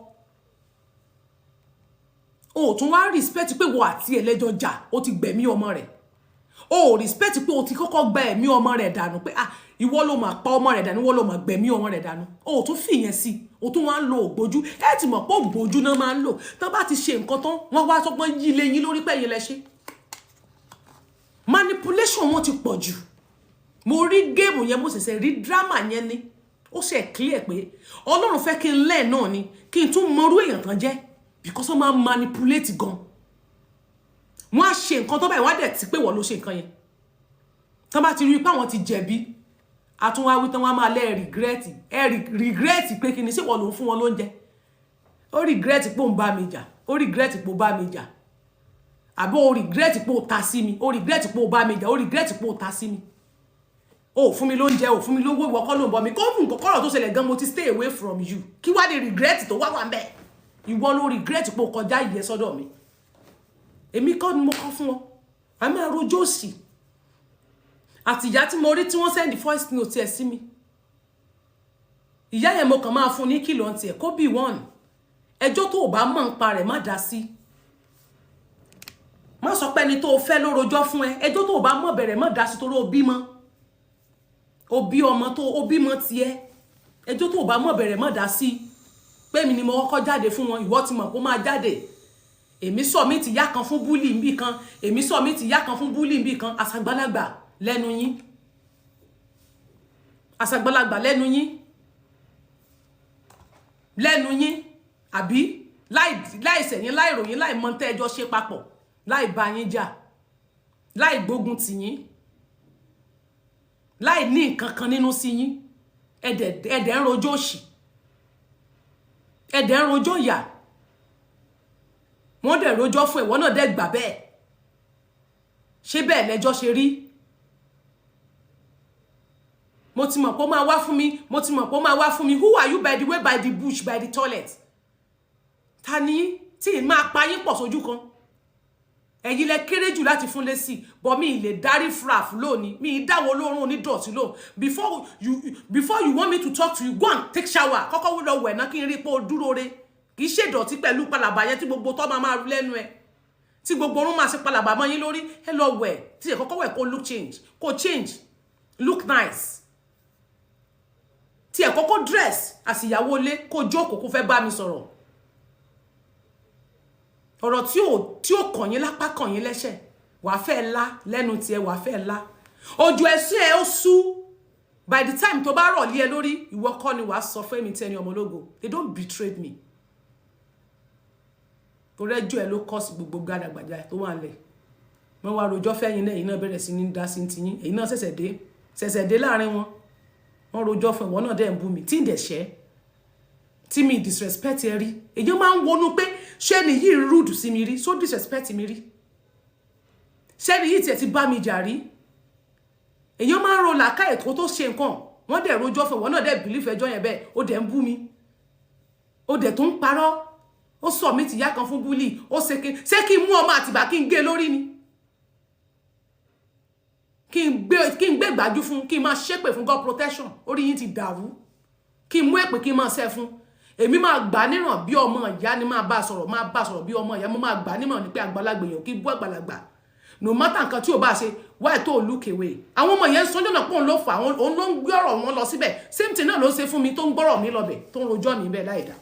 O ò tún wá respect pé wo àti ẹlẹ́jọ́ jà, ó ti gbẹ̀mí ọmọ rẹ̀. O ò respect pé o ti kọ́kọ́ gba ẹ̀mí ọmọ rẹ̀ dànù, pé ah, ìwọ ló máa pa ọmọ rẹ̀ dànù, ìwọ ló máa gbẹ̀mí ọmọ rẹ̀ dànù. O ò tún fìyẹn sí. O O tún wá ń lo ògbójú. Ẹ ti mọ̀ pé ògbójú náà máa ń lò. Tán bá ti ṣe nǹkan tán, wọ́n wá sọpọ́n yí lé yín lórí pẹ̀yìn lẹ́ṣẹ́. Manipulation wọn ti pọ̀ jù. Mo rí game yẹn, mo ṣẹ̀ṣẹ̀ rí drama yẹn ni. Ó ṣe clear pé Ọlọ́run fẹ́ kí n lẹ́ẹ̀ náà ni, kí n tún mọrú èèyàn tán jẹ́, because wọ́n máa manipulate gan. Wọ́n á ṣe nǹkan tó báyìí, wọ́n á dẹ̀ ti pé wọ́n ló ṣe nǹkan yẹn. Tán bá ti rí i pé àwọn ti jẹ̀bi, àtúnwá wí tán, wọ́n á máa lẹ́ regret. Ẹ regret pé kí ni? Ṣé wọ́n ló ń fún wọn lóúnjẹ? Ó regret pé òun bá mi jà, ó regret pé ó bá mi jà, àbí ó regret pé ó ta sí mi? Ó regret pé ó bá mi jà, ó regret pé ó ta sí mi. Ó fún mi lóúnjẹ, ó fún mi lówó, ìwọ kọ́ ló ń bọ̀ mi kó fún nǹkan kọ́rọ̀ tó ṣẹlẹ̀ gan. Mo ti stay away from you. Kí wá ní regret tó wá wà ń bẹ̀? Ìwọ ló regret pé ó kọjá ìyẹn sọ́dọ̀ mi. Èmi kọ́ ni mo kọ́ fún ọ. A máa rojọ́ òsì. Àti ìyá tí mo rí tí wọ́n send voice note ẹ̀ sí mi, ìyá yẹn, mo kàn máa fún ní kìlọ̀ tiẹ̀ kó bí one. Ẹjọ́ tó o bá mọ̀ ń pa rẹ̀, má dá sí. Má sọ pé ẹni tó o fẹ́ ló rojọ́ fún ẹ. Ẹjọ́ tó o bá mọ̀ bẹ̀rẹ̀, má dá sí, torí o bímọ, o bí ọmọ tó o bímọ tiẹ̀. Ẹjọ́ tó o bá mọ̀ bẹ̀rẹ̀, má dá sí. Pé mi ni mo kọ́kọ́ jáde fún wọn, ìwọ ti mọ̀ kó máa jáde. Èmi sọ mí ti yá kan fún bully nbì kan, èmi sọ mí ti yá kan fún bully nbì kan. Àṣàgbàlagbà lẹ́nu yín, àṣàgbàlagbà lẹ́nu yín, lẹ́nu yín, àbí láì sẹ̀yìn, láì ròyìn, láì mọ tẹ́ ẹjọ́ ṣe papọ̀, láì bá yín jà, láì gbógun tì yín, láì ní nǹkan kan nínú sí yín, ẹ̀dẹ̀ ń rojọ́ òṣì, ẹ̀dẹ̀ ń rojọ́ ìyà. Wọ́n dẹ̀ rojọ́ fún ìwọ náà, dẹ̀ gbà bẹ́ẹ̀. Ṣé bẹ́ẹ̀ lẹ́jọ́ ṣe rí? Mo ti mọ̀ pé ó máa wá fún mi, mo ti mọ̀ pé ó máa wá fún mi. Who are you, by the way, by the bush, by the toilet? Ta ni tí ì máa pa yín pọ̀ sójú kan? Ẹ̀yin lẹ kéré jù láti fún lésì bọ̀. Mi ì lè dárí fraf lónìí, mi ì dáwọ́ olóorun onídọ̀tí lóhùn. Before you want me to talk to you, go and take shower. Kọ́kọ́ lọ wẹ̀ náà, kí n rí pé o dúró re. Kì í ṣèdọ̀tí pẹ̀lú palàbà yẹn tí gbogbo tọ́ máa máa rú lẹ́nu ẹ̀, tí gbogbo orun máa ṣe palàbà mọ́ yín lórí. Ẹ lọ wẹ̀ tí ẹ kọ́kọ́ wẹ̀, kó look change, kó change, look nice. Tí ẹ kọ́kọ́ dress àsìyàwó ilé, kó jókòó, kó fẹ́ bá mi sọ̀rọ̀ ọ̀rọ̀ tí ò kàn yín lápá, kàn yín lẹ́sẹ̀. Wàá fẹ́ lá lẹ́nu tiẹ̀, wàá fẹ́ lá ojú ẹsẹ̀ ẹ, ó sú. By the time tó bá rọ̀ lé ẹ lórí, ìwọ kọ́ ni wàá sọ fún èmi tí ẹni ọmọ ológo. They don't betray me, torí ẹjọ́ ẹ ló kọ́ sí gbogbo gàdàgbàjà tó wà nílẹ̀. Wọ́n wá rojọ́ fẹ́yìn náà, èyí náà bẹ̀rẹ̀ sí ní dá sí ti yín. Èyí náà ṣẹ̀ṣẹ̀ dé láàrin wọn. Wọ́n rojọ́ fún ìwọ náà, dẹ̀ ń bú mi tí ń dẹ̀ ṣẹ́ tí mi disrespect ẹ rí. Èyí máa ń wọnú pé ṣé ni yìí rude sí mi rí, so disrespect mi rí, ṣé ni yìí tiẹ̀ ti bá mi jà rí? Èyí máa ń ro làákàyè kó tó ṣe nǹkan. Wọ́n dẹ̀ rojọ́ fún ìwọ náà, dẹ̀ believe ẹjọ́ yẹn bẹ́ẹ̀. Ó dẹ̀ ń bú mi, ó dẹ̀ tó ń parọ́. Ó sọ mí tìyá kan fún bully. Ó ṣe kí ṣé kí n mú ọmọ àtìbá, kí n gé lórí ni, kí n gbé gbájú fún, kí n máa ṣépè fún. God protection, orí yín ti dàrú. Kí n mú èpè, kí n máa ṣẹ́ fún. Èmi máa gbà níràn bí ọmọ ìyá ni, máa bá sọ̀rọ̀, máa bá sọ̀rọ̀ bí ọmọ ìyá. Mo máa gbà nímọ̀ ní pé àgbàlagbà èèyàn kí bú àgbàlagbà, no matter nǹkan tí o bá ṣe. Why tó look away? Àwọn ọmọ yẹn ń sọjọ́ náà pé òun ló fà, òun ló ń gbé ọ̀rọ̀ wọn lọ síbẹ̀. Same thing náà ló ń ṣe fún mi, tó ń gbọ́rọ̀ mi lọ́bẹ̀, tó ń rojọ́ mi bẹ́ẹ̀ láì dá.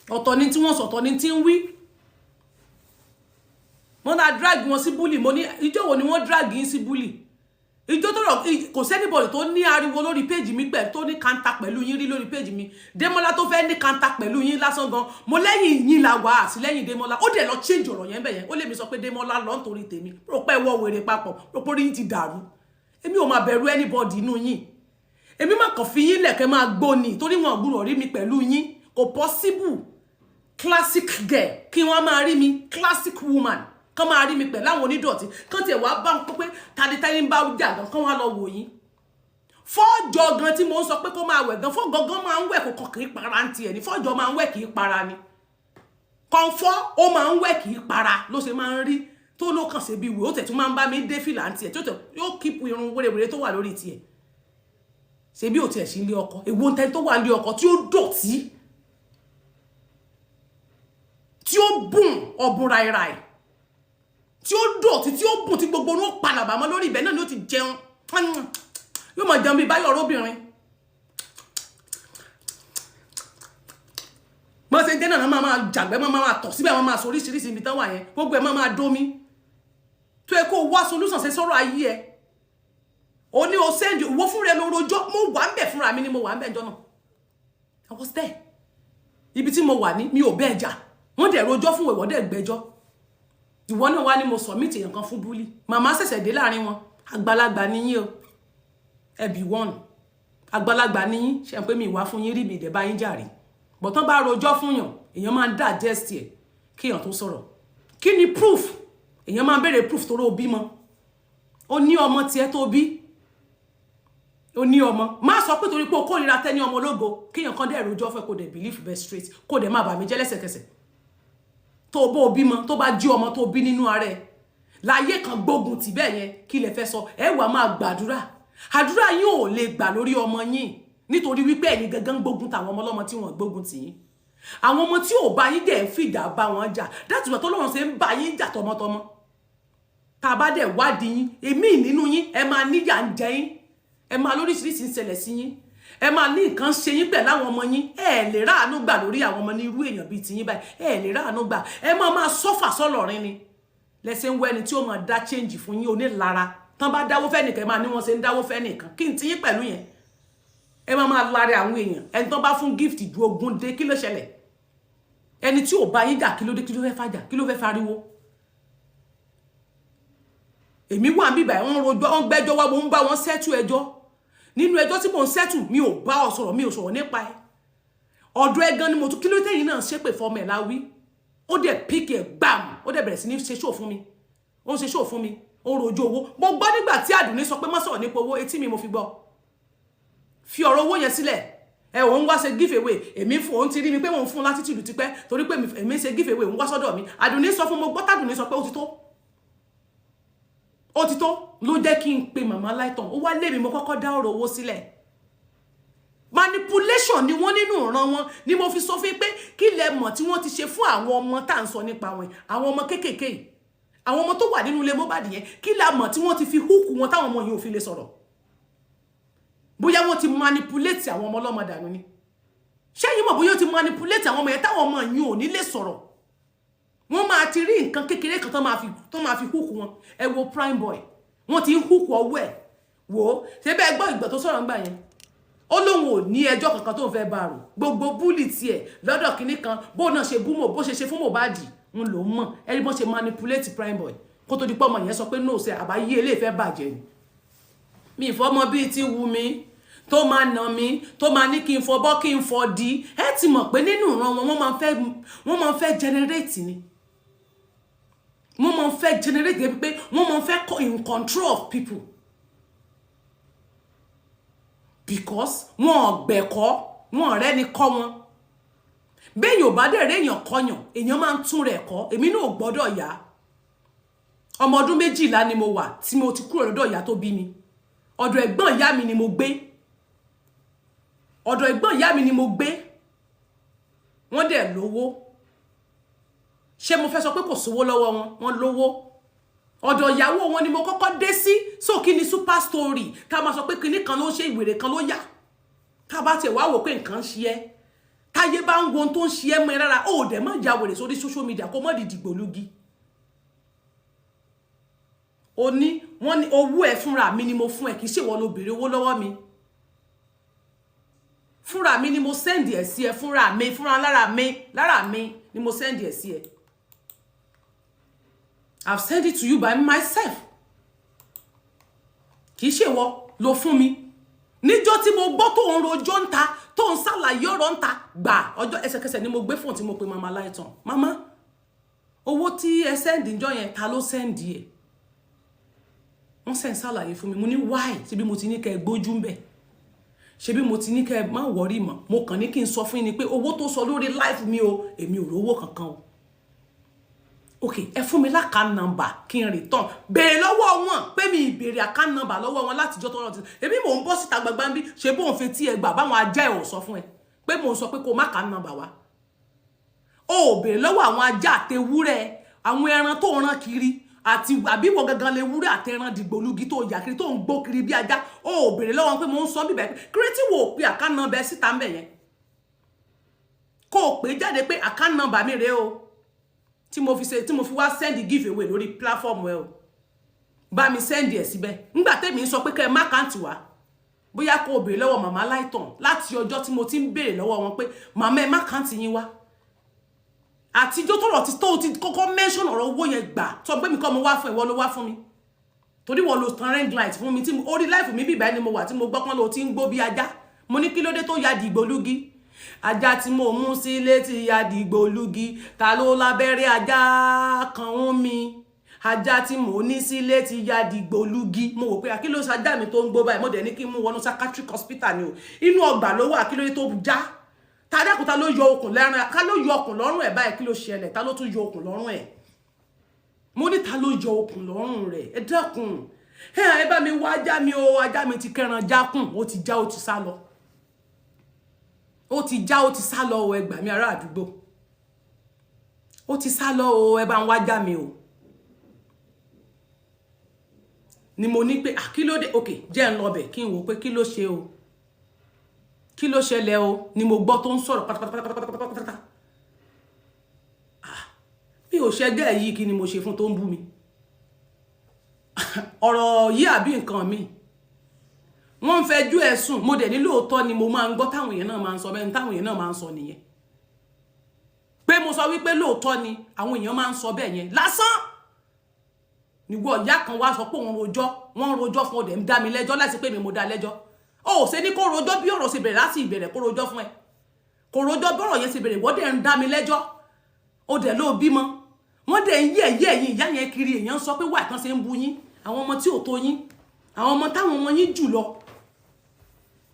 Ọ̀tọ̀ ni tí wọ́n sọ, ọ̀tọ̀ ni tí ń wí. Wọ́n náà drag wọn sí bully. Mo ní ìjọ́ wo ni wọ́n drag yín sí bully? Ìjọ tó rọ, kò sí anybody tó ní ariwo lórí page mi pẹ̀, tó ní kanta pẹ̀lú yín rí lórí page mi. Démọ́lá tó fẹ́ ní kanta pẹ̀lú yín lásán gan, mo lẹ́yìn yín la wà àti lẹ́yìn Démọ́lá. Ó dẹ̀ lọ change ọ̀rọ̀ yẹn bẹ̀ yẹn. Ó lè mi sọ pé Démọ́lá lọ nítorí tèmi. Rò pé wọ́ wèrè papọ̀, rò pé orí yín ti dàrú. Èmi ò máa bẹ̀rù anybody inú yín. Èmi má kàn fi yín lẹ̀kẹ́ máa gbóni, torí wọn ò gbúdọ̀ rí mi pẹ̀lú yín. Kò possible. Classic girl, kí wọ́n máa rí mi, classic woman, kán máa rí mi pẹ̀lú àwọn onídọ̀tí, kán tiẹ̀ wá bá ń pé tani ń bá jà gan, kán wá lọ wò yín. Fọ́jọ́ gan tí mo ń sọ pé kó máa wẹ̀ gan, fọ́jọ́ gan máa ń wẹ̀, kó kàn kì í para ń tiẹ̀ ní. Fọ́jọ́ máa ń wẹ̀, kì í para ni. Kọ̀ǹfọ́ ó máa ń wẹ̀, kì í para, ló ṣe máa ń rí tó ló kàn ṣe bí wò ó. Tẹ̀ tún máa ń bá mi dé fìlà ń tiẹ̀ tó tẹ̀, yóò keep irun wérewère tó wà lórí tiẹ̀. Ṣe bí ò tiẹ̀ sí ilé ọkọ? Èwo ń tẹ́ tó wà ilé ọkọ tí ó dọ̀tí, tí ó bùn ọ̀bùn ràìràì, tí ó dọ̀tí, tí ó bùn, tí gbogbo orun ó palàbà mọ́ lórí ibẹ̀ náà ni ó ti jẹun, yóò máa jẹun bíi báyọ̀ róbìnrin. Bọ́n ṣe ń jẹ́ náà, máa máa jàgbẹ́, máa máa tọ̀ síbẹ̀, máa máa sọ oríṣiríṣi ibi tán wà yẹn, gbogbo ẹ̀ máa máa dómi. Tó yẹ kó wá solution ṣe sọ̀rọ̀ ayé ẹ̀, o ní o send owó fún rẹ lórojọ́. Mo wà ń bẹ̀ fúnra mi ni, mo wà ń bẹ̀ jọ náà. I was there. Ibi tí mo wà ní, mi ò bẹ́ẹ̀ jà. Wọ́n dẹ̀ rojọ́ fún ìwọ, dẹ̀ gbẹ́jọ́. Ìwọ náà wá ní mo submit èèyàn kan fún bully. Màmá ṣẹ̀ṣẹ̀ dé láàrin wọn. Àgbàlagbà níyìn o, ẹbí one, àgbàlagbà níyìn. Ṣe pé mi ìwà fún yín rí, mi ìdẹ̀ bá yín jà rí bọ̀tán. Bá rojọ́ fún yàn, èèyàn máa ń digest ẹ̀ kí èèyàn tó sọ̀rọ̀. Kí ni proof? Èèyàn máa ń béèrè proof torí o bímọ, ó ní ọmọ tiẹ̀ tó bí, ó ní ọmọ. Má sọ pé torí pé o kórìíra tẹ́ni ọmọ ológo, kéèyàn kan dẹ̀ rojọ́ fẹ́, kó dẹ̀ believe best straight, kó dẹ̀ má bà mí jẹ́ lẹ́sẹ̀kẹsẹ̀. Tó bó o bímọ, tó bá jí ọmọ tó bí nínú ara ẹ̀ láyé kan gbógun tì bẹ́ẹ̀ yẹn, kí lẹ fẹ́ sọ? Ẹ wà máa gbàdúrà, àdúrà yín ò lè gbà lórí ọmọ yín, nítorí wípé ẹ̀yin gangan gbógun tàwọn ọmọ ọlọ́mọ tí wọ́n gbógun tì yín. Àwọn ọmọ tí ò bá yín dẹ̀ ń fìjà bá wọn jà. That's why tọ́lọ́run ṣe ń bá yín jà tọmọtọmọ. Tá a bá dẹ̀ wádìí yín, èmi nínú yín, ẹ máa níyà ń jẹ yín, ẹ máa lóríṣiríṣi ń ṣẹlẹ̀ sí yín, ẹ máa ní nǹkan ṣe yín pẹ̀lú àwọn ọmọ yín. Ẹ lè ráàánú gbà lórí àwọn ọmọ ní irú èèyàn bíi tiyín báyìí. Ẹ lè ráàánú gbà. Ẹ máa máa sọ́fà sọ́lọ̀rin ni lẹ́sẹ̀ ń wọ ẹni tí ó máa dá change fún yín. Onílara tán bá dáwó fẹ́ nìkan, ẹ máa ní wọ́n ṣe ń dáwó fẹ́ nìkan. Kí n tiyín pẹ̀lú yẹn? Ẹ máa máa lára àwọn èèyàn. Ẹni tán bá fún gift ju ogún dé, kí ló ṣẹlẹ̀? Ẹni tí ò bá yín jà, kí ló dé? Kí ló fẹ́ fàjà? Kí ló fẹ́ fariwo? Èmi wà níbí báyìí, wọ́n rojọ́, wọ́n gbẹ́jọ́ wá, mo ń bá wọn settle ẹjọ́. Nínú ẹjọ́ tí mò ń settle, mi ò bá ọ sọ̀rọ̀, mi ò sọ̀rọ̀ nípa ẹ. Ọ̀dọ̀ ẹ gan ni mo tún. Kí ló tẹ̀yìn náà ṣépè fọmọ ẹ̀ láwí? Ó dẹ̀ pick ẹ̀ gbàm, ó dẹ̀ bẹ̀rẹ̀ sí ní ṣe show fún mi. Ó ń ṣe show fún mi, ó ń rojú owó. Mo gbọ́ nígbà tí Àdùnní sọ pé má sọ̀rọ̀ nípa owó. Etí mi mo fi gbọ́. Fi ọ̀rọ̀ owó yẹn sílẹ̀. Ẹ òun wá ṣe give away, èmi fún òun ti rí mi pé òun fún látìtìlù tipẹ́, torí pé èmi ń ṣe give away, òun wá sọ́dọ̀ mi. Àdùnní sọ fún, mo gbọ́ tàdùnní sọ pé ó ti tó, ó ti tó. Ló jẹ́ kí n pe màmá láìtàn. Ó wá lé mi, mo kọ́kọ́ dá ọ̀rọ̀ owó sílẹ̀. Manipulation ni wọ́n nínú ìran wọn ni mo fi sọ fún yín pé kí lẹ mọ̀ tí wọ́n ti ṣe fún àwọn ọmọ tá à ń sọ nípa wọn, àwọn ọmọ kéékèèké yìí, àwọn ọmọ tó wà nínú ilé Mohbad yẹn. Kí lẹ mọ̀ tí wọ́n ti fi hook wọn táwọn ọmọ yìí ò fi lè sọ̀rọ̀? Bóyá wọ́n ti manipulate àwọn ọmọ ọlọ́mọ dànù ni. Ṣẹ́yìn mọ̀ bóyá ó ti manipulate àwọn ọmọ yẹn táwọn ọmọ yìí ò ní lè sọ̀rọ̀? Wọ́n máa ti rí nǹkan kékeré kan tó máa fi hook wọn. Ẹ wo Prime Boy, wọ́n ti ń hook ọwọ́ ẹ̀. Wò ó, ṣé bẹ́ẹ̀ gbọ́ ìgbà tó sọ̀rọ̀ ńgbà yẹn? Ó lóun ò ní ẹjọ́ kankan tó ń fẹ́ bá rò. Gbogbo bully tiẹ̀ lọ́dọ̀ kínní kan, bó náà ṣe bú mọ̀, bó ṣe ṣe fún Mohbad ń lò ó mọ̀. Ẹni bó ṣe manipulate Prime Boy kó tó di pọ́ ọmọ yẹn sọ pé no ṣe àbáyé eléyìí fẹ́ bàjẹ́ ni. Mi ìfọmọ bíi ti wù mí tó máa nà mí, tó máa ní kí n fọbọ́, kí n fọ di. Ẹ ti mọ̀ pé nínú ìran wọn, wọ́n máa ń fẹ́ generate ni. Wọ́n máa ń fẹ́ generate débi pé wọ́n máa ń fẹ́ in control of people, because wọn ò gbẹ̀kọ́, wọn ọ̀rẹ́ ni kọ́ wọn. Béèyàn ò bá dẹ̀ réèyàn kọyàn, èèyàn máa ń tún rẹ̀ kọ́. Èmi náà ò gbọ́dọ̀ yá. Ọmọ ọdún 12 ni mo wà tí mo ti kúrò lọ́dọ̀ ìyá tó bí mi. Ọ̀dọ̀ ẹ̀gbọ́n ìyá mi ni mo gbé. Ọ̀dọ̀ ẹ̀gbọ́n ìyá mi ni mo gbé. Wọ́n dẹ̀ lówó. Ṣé mo fẹ́ sọ pé kò sówó lọ́wọ́ wọn? Wọ́n lówó. Ọ̀dọ̀ ìyàwó wọn ni mo kọ́kọ́ dé sí. So kí ni super story ká máa sọ pé kinní kan ló ń ṣe, ìwèrè kan ló yà? Tá a bá tiẹ̀ wá wò pé nǹkan ń ṣe ẹ́, táyé bá ń wo ohun tó ń ṣe ẹ́ mọ́ ẹ rárá, ó dẹ̀ má ya wèrè sórí social media, kó má di dìgbòlugi. O ní wọ́n ní owó ẹ. Fúnra mi ni mo fún ẹ, kì í ṣèwọ ló béèrè owó lọ́wọ́ mi. Fúnra mi ni mo send ẹ̀ sí ẹ. Fúnra mi, fúnra lára mi ni mo send ẹ̀ sí ẹ. I've sent it to you by myself, kì í ṣèwọ ló fún mi. Níjọ́ tí mo gbọ́ tó ń rojọ́ ń ta, tó ń ṣàlàyé ọ̀rọ̀ ń ta gbà, ọjọ́ ẹsẹ̀kẹsẹ̀ ni mo gbé fóònù tí mo pe mama láìtàn. Mama, owó tí ẹ send níjọ́ yẹn, ta ló send ẹ̀? Wọ́n sẹ̀ ń ṣàlàyé fún mi. Mo ní why? Ṣebí mo ti ní kẹ́ ẹ gbójú ń bẹ̀? Ṣebí mo ti ní kẹ́ ẹ má worry mọ́? Mo kàn ní kí n sọ fún yín ni pé owó tó sọ lórí life mi o, èmi ò rówó kankan o. Ok, ẹ fún mi l'account number kí n return. Béèrè lọ́wọ́ wọn pé mi ìbéèrè account number lọ́wọ́ wọn látijọ́ tó rántí. Èmi mò ń bọ́ síta gbangba ń bí. Ṣe bóun fi tí ẹ gbà báwọn ajá ẹ̀ ò sọ fún ẹ pé mò ń sọ pé kó má account number wá? O ò béèrè lọ́wọ́ àwọn ajá àtewúrẹ́, àwọn ẹran tó rán kiri, àti àbíwọ̀ gangan lè wúrẹ́ àtẹran dìgbòlugi tó yà kiri, tó ń gbó kiri bí ajá. O ò béèrè lọ́wọ́ wọn pé mò ń sọ bíbẹ̀. Kírètí wò ó pé account number síta ń bẹ̀ yẹn. Kó o pè jáde pé account number mi rèé o, tí mo fi ṣe, tí mo fi wá send give away lórí platform ẹ o, bá mi send ẹ̀ síbẹ̀. Nígbà tẹ́mi ń sọ pé kẹ́ ẹ má account wá, bóyá kó o béèrè lọ́wọ́ màmá láìtàn. Láti ọjọ́ tí mo ti ń béèrè lọ́wọ́ wọn pé, "Màmá, ẹ má account yín wá," àtijọ́ tọ̀rọ̀ ti tó ti kọ́kọ́ mention ọ̀rọ̀ owó yẹn gbà sọ pé mi kọ́ mo wá fún, ìwọ ló wá fún mi, torí wọ́n lo tan ring light fún mi tí orí live mi bíbá ni mo wà tí mo gbọ́ pọ́n ló ti ń gbó bí ajá. Mo ní kí ló dé tó ya dìgbòlugi? Ajá tí mo mú sílé ti ya dìgbòlugi. Ta ló lábẹ́rẹ́ ajá kan ń mi? Ajá tí mo ní sílé ti ya dìgbòlugi. Mo wò pé kí ló ṣajá mi tó ń gbó báyìí? Mo dẹ̀ ní kí n mú wọnú psychiatric hospital ni o. Inú ọgbà ló wà. Kí ló dé tó já? Ta dákun, ta ló yọ okùn lẹ́rìn? Ká ló yọ okùn lọ́rùn ẹ̀ báyìí? Kí ló ṣẹlẹ̀? Ta ló tún yọ okùn lọ́rùn ẹ̀? Mo ní ta ló yọ okùn lọ́rùn rẹ̀? Ẹ dákun, ẹ bá mi wá ajá mi o. Ajá mi ti kẹran jákùn, ó ti já, ó ti sá lọ, ó ti já, ó ti sá lọ o. Ẹ gbà mí, ará àdúgbò, ó ti sá lọ o. Ẹ bá ń wá ajá mi o. Ni mo ní pé kí ló dé? Ok, jẹ́ ń lọ bẹ̀ kí n wò pé kí ló ṣe o, kí ló ṣẹlẹ̀ o. Ni mo gbọ́ tó ń sọ̀rọ̀ pátápátápátápátá. Mi ò ṣẹgẹ́ yìí. Kí ni mo ṣe fún tó ń bú mi? Ọ̀rọ̀ yìí àbí nǹkan mi, wọ́n ń fẹjú ẹ̀ sùn. Mo dẹ̀ ní lóòótọ́ ni mo máa ń gbọ́ táwọn èèyàn náà máa ń sọ bẹ́ẹ̀. Táwọn èèyàn náà máa ń sọ nìyẹn pé mo sọ wípé lóòótọ́ ni àwọn èèyàn máa ń sọ bẹ́ẹ̀ yẹn lásán. Níwọ ìyá kan wá sọ pé òun rojọ́, wọ́n ń rojọ́ fún, ọdẹ ń dá mi lẹ́jọ́ láti pé mi mo dá lẹ́jọ́. Ó ṣe ní kó rojọ́ bí ọ̀rọ̀ ṣe bẹ̀rẹ̀ láti ìbẹ̀rẹ̀, kó rojọ́ fún ẹ, kó rojọ́ bí ọ̀rọ̀ yẹn ṣe bẹ̀rẹ̀. Wọ́n dẹ̀ ń dá mi lẹ́jọ́, ó dẹ̀ ló bímọ. Wọ́n dẹ̀ ń yẹ̀yẹ́ ẹ̀yin ìyá yẹn kiri. Èèyàn sọ pé wà tán ṣe ń bu yín, àwọn ọmọ tí ò tó yín, àwọn ọmọ táwọn ọmọ yín jù lọ,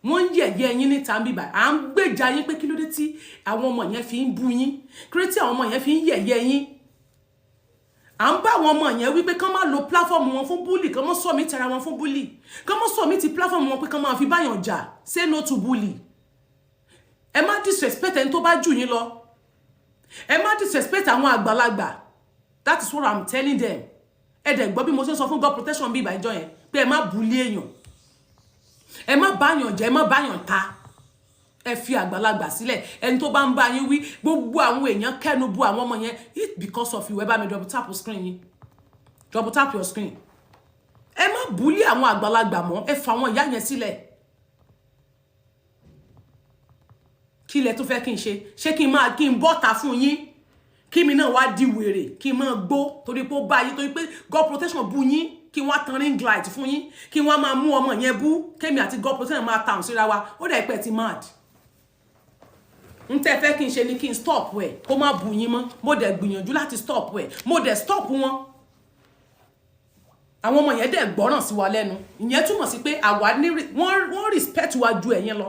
wọ́n ń yẹ̀yẹ́ yín níta bíbà. À ń gbèjà yín pé kí ló dé tí àwọn ọmọ yẹn fi ń bu yín? Kí ló dé tí àwọn ọmọ yẹn fi ń yẹ̀yẹ́ yín? À ń bá àwọn ọmọ yẹn wípé kán má lo platform wọn fún bully, kán má submit ara wọn fún bully, kán má submit platform wọn pé kán máa fi báyàn jà. Say no to bully. Ẹ má disrespect ẹni tó bá jù yín lọ. Ẹ má disrespect àwọn àgbàlagbà. That is what I'm telling them. Ẹ dẹ̀ gbọ́ bí mo ṣe ń sọ fún God protection bí ìbàjọ́ yẹn pé ẹ má bully èèyàn, ẹ má báyàn jẹ́, ẹ má báyàn ta. Ẹ fi àgbàlagbà sílẹ̀. Ẹni tó bá ń bá yín wí, gbogbo àwọn èèyàn kẹ́nu bu àwọn ọmọ yẹn. It because of you. Ẹ bá mi double tap screen yín, double tap your screen. Ẹ má bully àwọn àgbàlagbà mọ́. Ẹ fa àwọn ìyá yẹn sílẹ̀. Kí ilẹ̀ tó fẹ́ kí n ṣe? Ṣé kí n máa kí n bọ́ta fún yín, kí mi náà wá di wèrè, kí n máa gbó torí pé ó bá yín, torí pé God protection bú yín, kí wọ́n á tan ring light fún yín, kí wọ́n máa mú ọmọ yẹn bú, kémi àti God protection máa tàn síra wa? Ó dẹ̀ pẹ́ ti mad. N tẹ́ fẹ́ kí n ṣe ni kí n stop ẹ̀, kó má bú yín mọ́. Mo dẹ̀ gbìyànjú láti stop ẹ̀, mo dẹ̀ stop wọn. Àwọn ọmọ yẹn dẹ̀ gbọ́ràn sí wa lẹ́nu. Ìyẹn túmọ̀ sí pé àwa ní wọ́n respect wa ju ẹ̀yin lọ.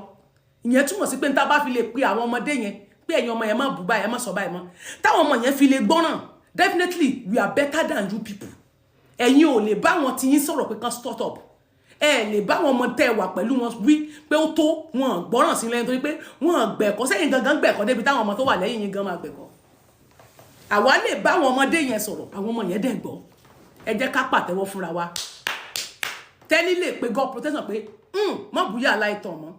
Ìyẹn túmọ̀ sí pé n ta bá fi lè pe àwọn ọmọdé yẹn pé ẹ̀yin ọmọ yẹn, má bú báyìí, ẹ má sọ báyìí mọ́, táwọn ọmọ yẹn fi lè gbọ́ràn, definitely we are better than you people. Ẹ̀yin ò lè bá wọn tí yín sọ̀rọ̀ pé kan start up. Ẹ lè bá wọn ọmọ tẹ́ wà pẹ̀lú wọn wí pé ó tó. Wọn gbọ́ràn sí lẹ́yìn torí pé wọn gbẹ̀kọ́ sẹ́yìn gangan gbẹ̀kọ́ débi táwọn ọmọ tó wà lẹ́yìn yín gan máa gbẹ̀kọ́. Àwa lè bá àwọn ọmọdé yẹn sọ̀rọ̀, àwọn ọmọ yẹn dẹ̀ gbọ́. Ẹ jẹ́ ká pàtẹ́wọ́ fúnra wa. Tẹ́ni lè pe God protection pé mọ́ búyà aláìtàn mọ́,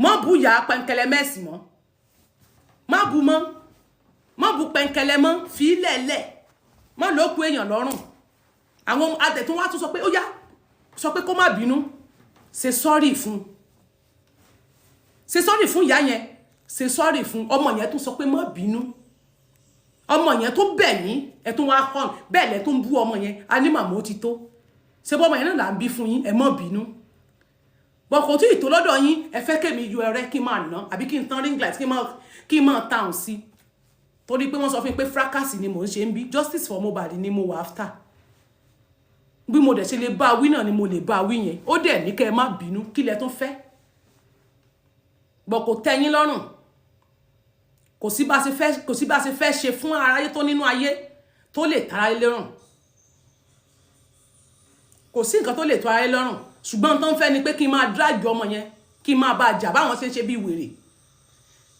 mọ́ búyà pẹ̀ǹkẹ̀lẹ̀ mẹ́sì mọ́, má bu mọ́, má bu pẹ̀ǹkẹ̀lẹ̀ mọ́, fi lẹ̀lẹ̀ mọ́ ló kú èèyàn lọ́rùn. Àwọn adẹ̀tún wá tún sọ pé ó yá, sọ pé kó má bínú, ṣe sorry fún, ṣe sorry fún ìyá yẹn, ṣe sorry fún ọmọ yẹn. Tún sọ pé má bínú. Ọmọ yẹn tó bẹ̀ yín, ẹ tún wá hàn bẹ́ẹ̀ lẹ tó ń bú ọmọ yẹn. A ní màmá, ó ti tó. Ṣé bọ́ ọmọ yẹn náà là ń bí fún yín? Ẹ má bínú bọ̀, kò tí ì tó lọ́dọ̀ yín. Ẹ fẹ́ kémi yọ ẹrẹ́ kí n máa ná àbí kí n tán ring light, kí n máa tàn sí, torí pé wọ́n sọ fún mi pé fracas ni mò ń ṣe ń bí. Justice for Mohbad ni mo wà after. Bí mo dẹ̀ ṣe lè bá wí náà ni mo lè bá wí yẹn. Ó dẹ̀ ní kẹ́ ẹ má bínú. Kí lẹ tún fẹ́ bọ̀? Kò tẹ́ yín lọ́rùn. Kò sí bá ṣe fẹ́ ṣe fún aráyé tó nínú ayé tó lè tara ayé lọ́rùn. Kò sí nǹkan tó lè tó aráyé lọ́rùn. Ṣùgbọ́n tó ń fẹ́ ni pé kí n máa drag ọmọ yẹn, kí n máa bá a jà báwọn ṣe ń ṣe bí wèrè.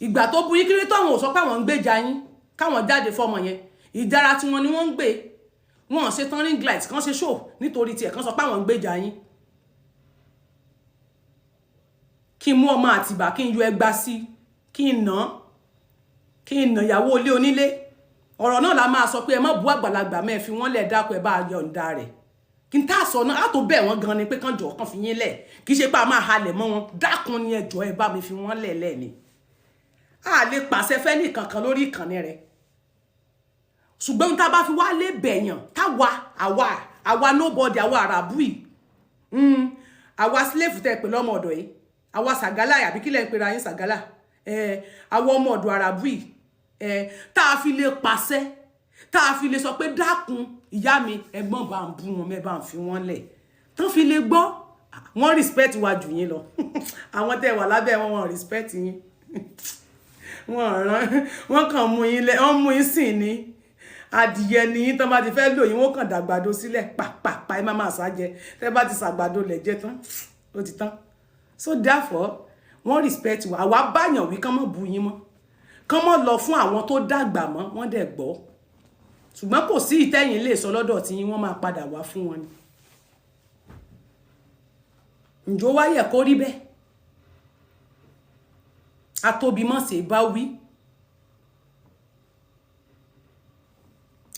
Ìgbà tó bu yín kiri tó, àwọn ò sọ pé àwọn ń gbèjà yín, káwọn jáde fọmọ yẹn. Ìdára tiwọn ni wọ́n ń gbé. Wọn ṣe tán ring light kan, ṣe show nítorí tiẹ̀, kan sọ pé àwọn ń gbèjà yín. Kí n mú ọmọ àtìbà, kí n yọ ẹgba sí, kí n nà án. Kí n nà ìyàwó ilé onílé? Ọ̀rọ̀ náà la máa sọ pé ẹ má bú àgbàlagbà mẹ́, fi wọ́n lẹ̀, dákun, ẹ bá yọ̀ǹda rẹ̀. Kí n tá a sọ náà, á tó bẹ̀ wọ́n gan ni pé kán jọ, kán fi yín lẹ̀. Kì í ṣe pé a máa halẹ̀ mọ́ wọn. Dákun ni, ẹ jọ̀ọ́, ẹ bá mi fi wọ́n lẹ̀ lẹ̀ ni. A lè pàṣẹ fẹ́ ní kankan lórí ìkànnì rẹ̀, ṣùgbọ́n tá a bá fi wá lé bẹ̀yàn, táwa àwa nobody, àwa àràbù yìí, àwa slave tẹ́ pè lọ́mọ ọ̀dọ̀ yìí, àwa sàgálà, àbí kílẹ̀ ń pera yín, sàgálà, àwa ọmọ ọ̀dọ̀ àràbù yìí, tá a fi lè pàṣẹ, tá a fi lè sọ pé, "Dákun, ìyá mi, ẹ̀gbọ́n, bá ń bú wọn mẹ́, bá ń fi wọ́n lẹ̀," tán fi lè gbọ́. Wọ́n respect wa jù yín lọ. Àwọn tẹ́ wà lábẹ́ wọn, wọ́n respect yín. Wọ́n rán wọ́n kàn mú yín lẹ, wọ́n mú yín sìn ní adìyẹ ní yín. Tán bá ti fẹ́ lò yín, wọ́n kàn dàgbàdo sílẹ̀ pàpàpà, ẹ má máa sájẹ. Tẹ́ bá ti sàgbàdo lẹ̀ jẹ tán, ó ti tán. So therefore, wọ́n respect wa. Àwa báyàn wí kán mọ́ bu yín mọ́, kán mọ́ lọ fún àwọn tó dàgbà mọ́, wọ́n dẹ̀ gbọ́. Ṣùgbọ́n kò sí ìtẹ́yìn lè sọ lọ́dọ̀ tí yín, wọ́n máa padà wá fún wọn ni. Ǹjọ́ wáyẹ̀ kó rí bẹ́ẹ̀? Atóbi mọ̀ sí bá wí.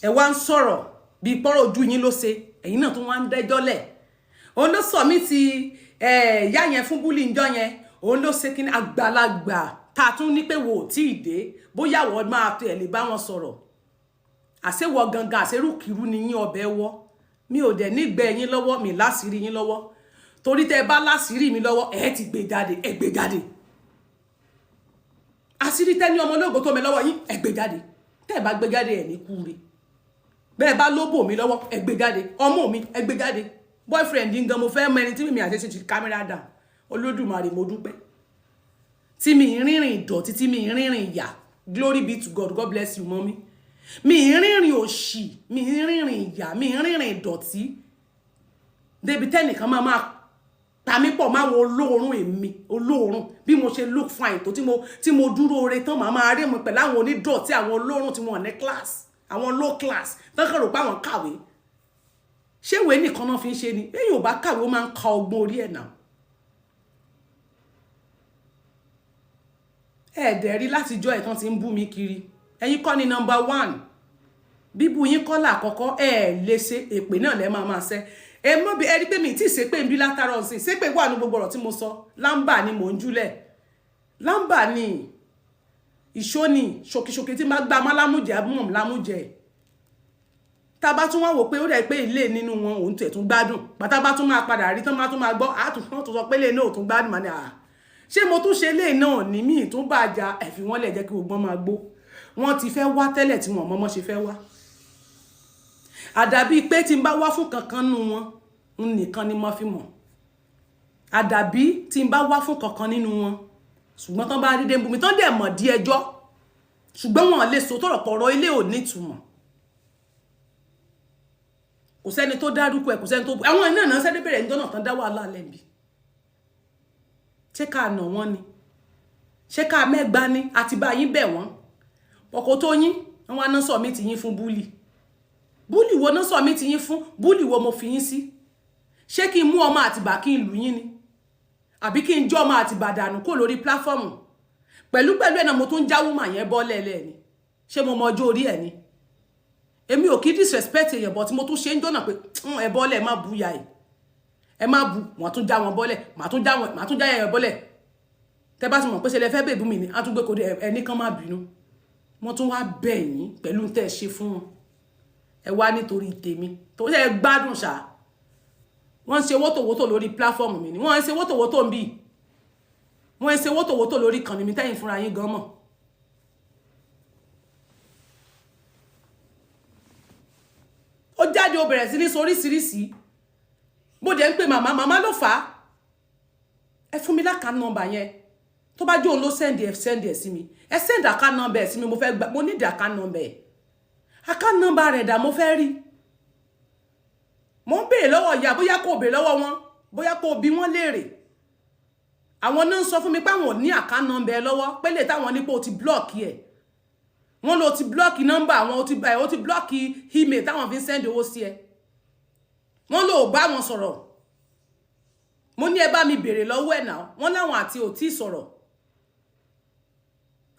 Ẹ wá ń sọ̀rọ̀ bíi pọ́rọ̀ ojú yín ló ṣe. Ẹ̀yin náà tún wá ń dẹ́jọ́ lẹ̀. Òun ló sọ mí ti ìyá yẹn fún bully ńjọ́ yẹn. Òun ló ṣe kíní. Àgbàlagbà tá a tún ní pé wò ó tí ì dé, bóyá wọ́n máa tó ẹ̀ lè bá wọn sọ̀rọ̀. Àṣewọ̀ gangan, àṣerúkìrú ni yín ọbẹ̀ wọ́. Mi ò dẹ̀ nígbẹ́ yín lọ́wọ́, mi láṣìírí yín lọ́wọ́, torí tẹ́ ẹ bá láṣìírí mi lọ́wọ́, ẹ ti gbé jáde. Ẹ gbé jáde. Àṣírí tẹ́ ní ọmọ ológo tó mi lọ́wọ́ yín, ẹ gbé jáde. Tẹ́ ẹ bá gbé jáde, ẹ̀ ní kúure. Bẹ́ẹ̀ bá lóbò mi lọ́wọ́, ẹ gbé jáde. Ọmọ mi, ẹ gbé jáde. Boyfriend gan, mo fẹ́ mọ ẹni tí mi àti ṣe camera down. Olódùmarè, mo dúpẹ́ tí mi rìnrìn ìdọ̀tí, tí mi rìnrìn ìyà. Glory be to God. God bless you, mommy. Mi rìnrìn òṣì, mi rìnrìn ìyà, mi rìnrìn ìdọ̀tí débi tẹ́nìkan máa pa mí pọ̀ máwọn olóòórùn. Èmi olóòórùn, bí mo ṣe look fine tó, tí mo dúró ore tán, màá máa rí mi pẹ̀lú àwọn onídọ̀tí, àwọn olóòórùn tí wọ́n ní class, àwọn low class tán kàn rò pé àwọn kàwé. Ṣé ìwé nìkan náà fi ń ṣe ni? Èyí ò bá kàwé, ó máa ń ka ọgbọ́n orí ẹ̀ náà. Ẹ̀ẹ́dẹ̀ rí látijọ́ ẹ̀ tán ti ń bú mi kiri. Ẹ̀yin kọ́ ni number one. Bíbú yín kọ́ làkọ́kọ́. Ẹ̀ lè ṣe èpè náà lẹ́ máa máa ṣẹ́. Ẹ mọ̀ bí ẹ rí pé mi tí ì ṣépè ń bí látara ọ̀sìn. Ṣépè wà ní gbogbo ọ̀rọ̀ tí mo sọ. Lámbà ni mò ń júlẹ̀, lámbà ni, ìṣó ni, ṣòkìṣòkì tí máa gba málámújẹ mọ̀ lámújẹ. Tá a bá tún wá wò pé ó dẹ̀ pé ilé nínú wọn òun tẹ̀ tún gbádùn, bàtà bá tún máa padà rí tán, máa tún máa gbọ́, àtúntún tó sọ pé ilé náà ò tún gbádùn. Mà ní à, ṣé mo tún ṣe ilé náà ní mí tún bá ja? Ẹ fi wọ́n lẹ̀, jẹ́ kí gbogbo máa gbó. Wọ́n ti fẹ́ wá tẹ́lẹ̀ tí wọ́n mọ́mọ́ ṣe fẹ́ wá. Àdàbí pé tí n bá wá fún kankan nínú wọn nìkan ni mo fi mọ̀. Àdàbí tí n bá wá fún kankan nínú wọn. Ṣùgbọ́n tán bá rí dé bumi tán dẹ̀ mọ̀ di ẹjọ́, ṣùgbọ́n wọn lè sọ tọ̀rọ̀ pọ̀rọ̀. Ilé ò nítumọ̀. Kò sẹ́ni tó dárúkọ ẹ̀, kò sẹ́ni tó àwọn iná náà sẹ́ni bẹ̀rẹ̀ níjọ́ náà tán dá wàhálà lẹ́bi. Ṣé ká nà wọ́n ni? Ṣé ká mẹ́gba ni? Àti bá yín bẹ̀ wọ́n ọkọ̀ tó yín. Wọ́n wá ná sọ mí ti yín fún bully. Bully wo ná sọ mí ti yín fún? Bully wo mo fi yín sí? Ṣé kí n mú ọmọ àtìbà kí n lù yín ni, àbí kí n jọ́ ọmọ àtìbà dànù kó lórí platform? Pẹ̀lú pẹ̀lú ẹ̀ náà, mo tún jáwó mà yẹn bọ́ lẹ́lẹ́ ni. Ṣé mo mọ ọjọ́ orí ẹ̀ ni? Èmi ò kí disrespect èèyàn, but mo tún ṣe ń dọ́nà pé ẹ bọ́lẹ̀, ẹ má bu ya ẹ̀, ẹ má bu. Wọ́n tún já wọn bọ́lẹ̀. Màá tún já wọn, màá tún já yẹn bọ́lẹ̀. Tẹ bá ti mọ̀ pé ṣe lẹ fẹ́ bèbú mi ni, á tún gbé kó ẹnì kan má bínú. Wọ́n tún wá bẹ̀ yín pẹ̀lú tẹ́ ẹ ṣe fún wọn. Ẹ wá nítorí tèmi tó ṣe gbádùn ṣá. Wọ́n ń ṣe wótòwótò lórí platform mi ni. Wọ́n ń ṣe wótòwótò ń bì, wọ́n ń ṣe wótòwótò lórí ìkànnì mi tẹ́yìn fúnra yín gan mọ̀. Ó jáde, ó bẹ̀rẹ̀ sí ní sọ oríṣiríṣi. Mo dẹ̀ ń pè màmá, màmá ló fà á. Ẹ fún mi l'account number yẹn. Tó bá jẹ́ òun ló send ẹ, send ẹ sí mi. Ẹ send account number ẹ sí mi. Mo fẹ́ gbà, mo need account number ẹ. Account number rẹ̀ dà? Mo fẹ́ rí. Mo ń béèrè lọ́wọ́ ìyá, bóyá kò béèrè lọ́wọ́ wọn, bóyá kò bí wọ́n léèrè. Àwọn náà ń sọ fún mi pé àwọn ò ní account number ẹ lọ́wọ́, pé lè táwọn ní pé o ti block ẹ̀. Wọ́n lọ ti block nọ́mbà àwọn, o ti block email táwọn fi ń send owó sí ẹ. Wọ́n lò bá wọn sọ̀rọ̀. Mo ní ẹ bá mi béèrè lọ́wọ́ ẹ̀ náà. Wọ́n láwọn àti ò tí sọ̀rọ̀.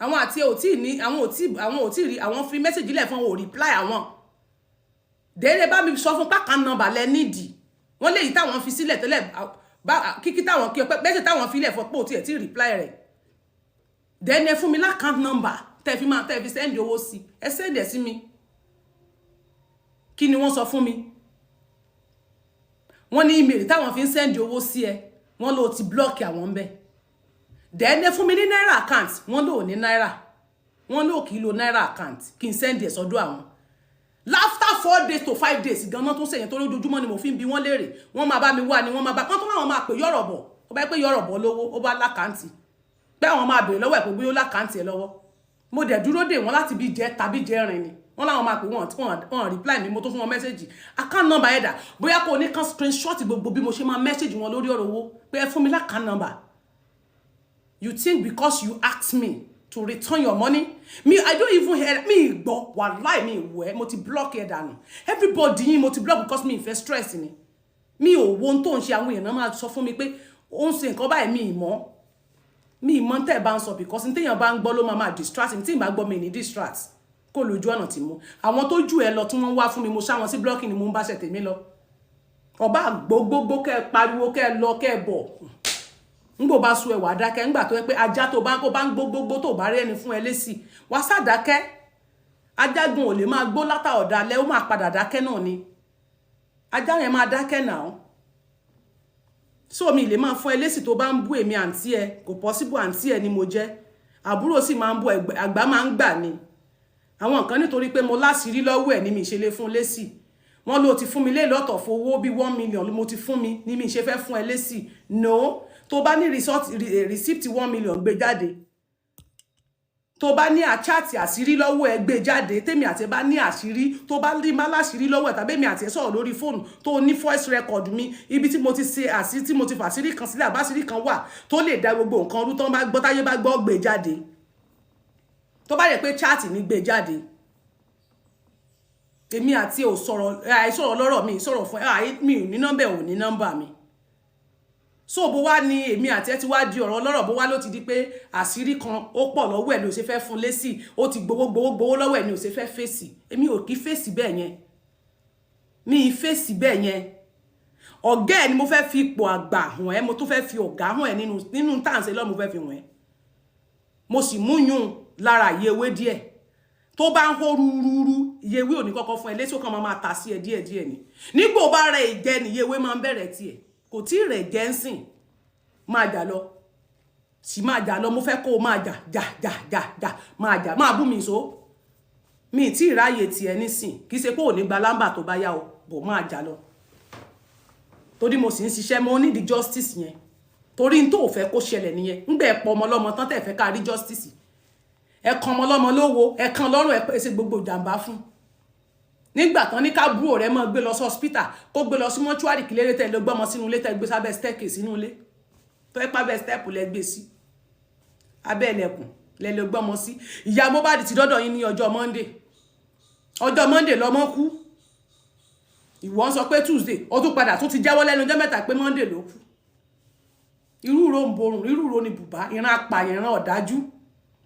Àwọn àti ẹ ò tí ì ní, àwọn ò tí ì rí. Àwọn fi message lẹ̀ fún, àwọn ò reply. Àwọn dèrè bá mi sọ fún pé account number lẹ nídìí. Wọ́n léyìí táwọn fi sílẹ̀ tẹ́lẹ̀, bá kíkí táwọn kí ọ pé message táwọn fi lẹ̀ fún pé ò tiẹ̀ tí ì reply rẹ̀. Then ẹ fún mi l'account number tẹ́ fi máa tẹ́ fi send owó sí. Ẹ send ẹ̀ sí mi. Kí ni wọ́n sọ fún mi? Wọ́n ní email táwọn fi ń send owó sí ẹ, wọ́n ló ti block àwọn bẹ́ẹ̀. Then ẹ fún mi ní náírà account. Wọ́n lò ní náírà, wọ́n lò kì í lo náírà account kí n send ẹ̀ sọ́dọ̀ àwọn. After 4 days to 5 days ganan tó sẹ̀yìn, tó lójoojúmọ́ ni mo fi ń bi wọ́n léèrè. Wọ́n máa bá mi wá ni, wọ́n máa bá wọ́n tó láwọn máa pè yọ̀rọ̀ bọ̀. Ó bá yẹ pé yọ̀rọ̀ bọ̀ lówó, ó bá l'account, pé àwọn máa béèrè lọ́wọ́ ẹ̀ pé bóyá ó l'account ẹ̀ lọ́wọ́. Mo dẹ̀ dúró dè wọ́n láti bí jẹ́ tàbí jẹ́rin ni wọ́n láwọn máa pè wọ́n, wọ́n reply mi. Mo tó fún wọn message, account number ẹ̀dà bóyá kò ní kan screenshot gbogbo bí mo ṣe máa message wọn lórí ọ̀rọ̀ owó, pé ẹ fún mi l'account number. You think because you ask me to return your money, me, I don't even hear me gbọ́. Wàláì, mi ìwọ ẹ, mo ti block ẹ dànù. Everybody yín mo ti block because mi ì fẹ́ stress ni. Mi ò wo ohun tó ń ṣe. Àwọn èèyàn náà máa sọ fún mi pé ó ń ṣe nǹkan báyìí. Mi ì mọ̀, mi ì mọ̀ tẹ́ ẹ bá ń sọ, because ní téèyàn bá ń gbọ́ ló máa máa distract mi. Tí ì bá gbọ́, mi ní distract kó lójú ọ̀nà tí mo àwọn tó jù ẹ lọ tí wọ́n wá fún mi. Mo ṣá wọn sí blocking ni, mo ń bá ṣe tèmi lọ. Ọba gbogbogbò, kẹ́ ẹ pariwo, kẹ́ ẹ lọ, kẹ́ ẹ bọ̀, ngbò bá sú ẹ, wà dákẹ́. Ńgbà tó yẹ pé ajá tó bá ń kó bá ń gbógbógbó, tó bá rí ẹni fún ẹ lésì, wá sàdákẹ́. Ajágun ò lè máa gbó látà ọ̀dàlẹ̀, ó máa padà dákẹ́ náà ni. Ajá yẹn máa dákẹ́ náà. So mi lè máa fún ẹ lésì tó bá ń bú èmi. Àǹtí ẹ kò possible. Àǹtí ẹ ni mo jẹ́, àbúrò sì máa ń bú, àgbà máa ń gbà ni. Àwọn nǹkan nítorí pé mo láṣìírí lọ́wọ́ ẹ̀ ní mi ṣe lè fún lésì. Wọ́n ló ti fún mi lé lọ́tọ̀ fowó bí 1 million mo ti fún mi ní mi ṣe fẹ́ fún ẹ lésì. No, tó bá ní receipt 1 million, gbé jáde. Tó bá ní àchat àṣírí lọ́wọ́ ẹ, gbé jáde. Tèmi àti ẹ bá ní àṣírí, tó bá rí má láṣírí lọ́wọ́ ẹ, tàbí èmi àti ẹ sọ̀rọ̀ lórí fóònù, tó ní voice record mi, ibi tí mo ti ṣe àṣírí, tí mo ti fàṣírí kan sílẹ̀, àbáṣírí kan wà tó lè da gbogbo nǹkan rú, tán bá gbọ́, táyé bá gbọ́, gbé jáde. Tó bá yẹ pé chat ní, gbé jáde. Èmi àti ẹ ò sọ̀rọ̀, àìsọ̀rọ̀ lọ́rọ̀ mi sọ̀rọ̀ fún ẹ. Mi ò ní nọ́mbà, ò ní nọ́mbà mi. So bó wá ní èmi àti ẹ ti wá di ọ̀rọ̀ lọ́rọ̀, bó wá ló ti di pé àṣírí kan ó pọ̀ lọ́wọ́ ẹ̀ ló ṣe fẹ́ fún lésì, ó ti gbowó gbowó gbowó lọ́wọ́ ẹ̀ ni ò ṣe fẹ́ fèsì. Èmi ò kí fèsì bẹ́ẹ̀ yẹn, mi ì fèsì bẹ́ẹ̀ yẹn. Ọ̀gá ẹ̀ ni mo fẹ́ fi ipò àgbà hàn ẹ́, mo tún fẹ́ fi ọ̀gá hàn ẹ́ nínú tàǹsẹ̀ lọ́ mo fẹ́ fi hàn ẹ́. Mo sì mú yún lára ìyewé díẹ̀ tó bá ń hó rúrúrú. Ìyewé ò ní kọ́kọ́ fún ẹ lésì, ó kàn máa ta sí ẹ díẹ̀díẹ̀ ni. Nígbò bá rẹ ìjẹ ni ìyewé máa ń bẹ̀rẹ̀ tiẹ̀. Kò tí ì rẹ̀ jẹ́ ń sìn, máa jà lọ, sì máa jà lọ. Mo fẹ́ kó o máa jà jà jà jà jà, máa jà, máa bú mi. So mi tí ì ráyè tiẹ̀ nísìn. Kì í ṣe pé ò ní gba lámbà tó bá yá o, bò máa jà lọ, torí mo sì ń ṣiṣẹ́. Mo ní di justice yẹn, torí n tó ò fẹ́ kó ṣẹlẹ̀ nìyẹn. Ńgbẹ́ ẹ̀ pọ̀ ọmọ ọlọ́mọ tán, tẹ̀ fẹ́ ká rí justice. Ẹ̀ kan ọmọ ọlọ́mọ lówó, ẹ̀ kan lọ́rùn, ẹ̀ pèsè gbogbo ìjàmbá fún. Nígbà tán ní kábúrò rẹ máa gbé lọ sí hospital, kó gbé lọ sí mọ́ṣúárì, kí lérè tẹ́ lọ gbọ́mọ sínú ilé, tẹ́ gbé sábẹ́ staircase sínú ilé, tó ẹ́ pàbẹ́ step lẹ gbé sí, abẹ́ ẹlẹ́kùn lẹ lọ gbọ́mọ sí. Ìyá Mohbad ti dọ́dọ̀ yín ní ọjọ́ Monday. Ọjọ́ Monday lọ́mọ kú. Ìwọ ń sọ pé Tuesday. Ó tún padà tún ti jẹ́wọ́ lẹ́nu ọjọ́ mẹ́ta pé Monday ló kú. Irú ro ń borùn, irú ro ni bùbá, ìran apààyàn, ìran ọ̀dájú.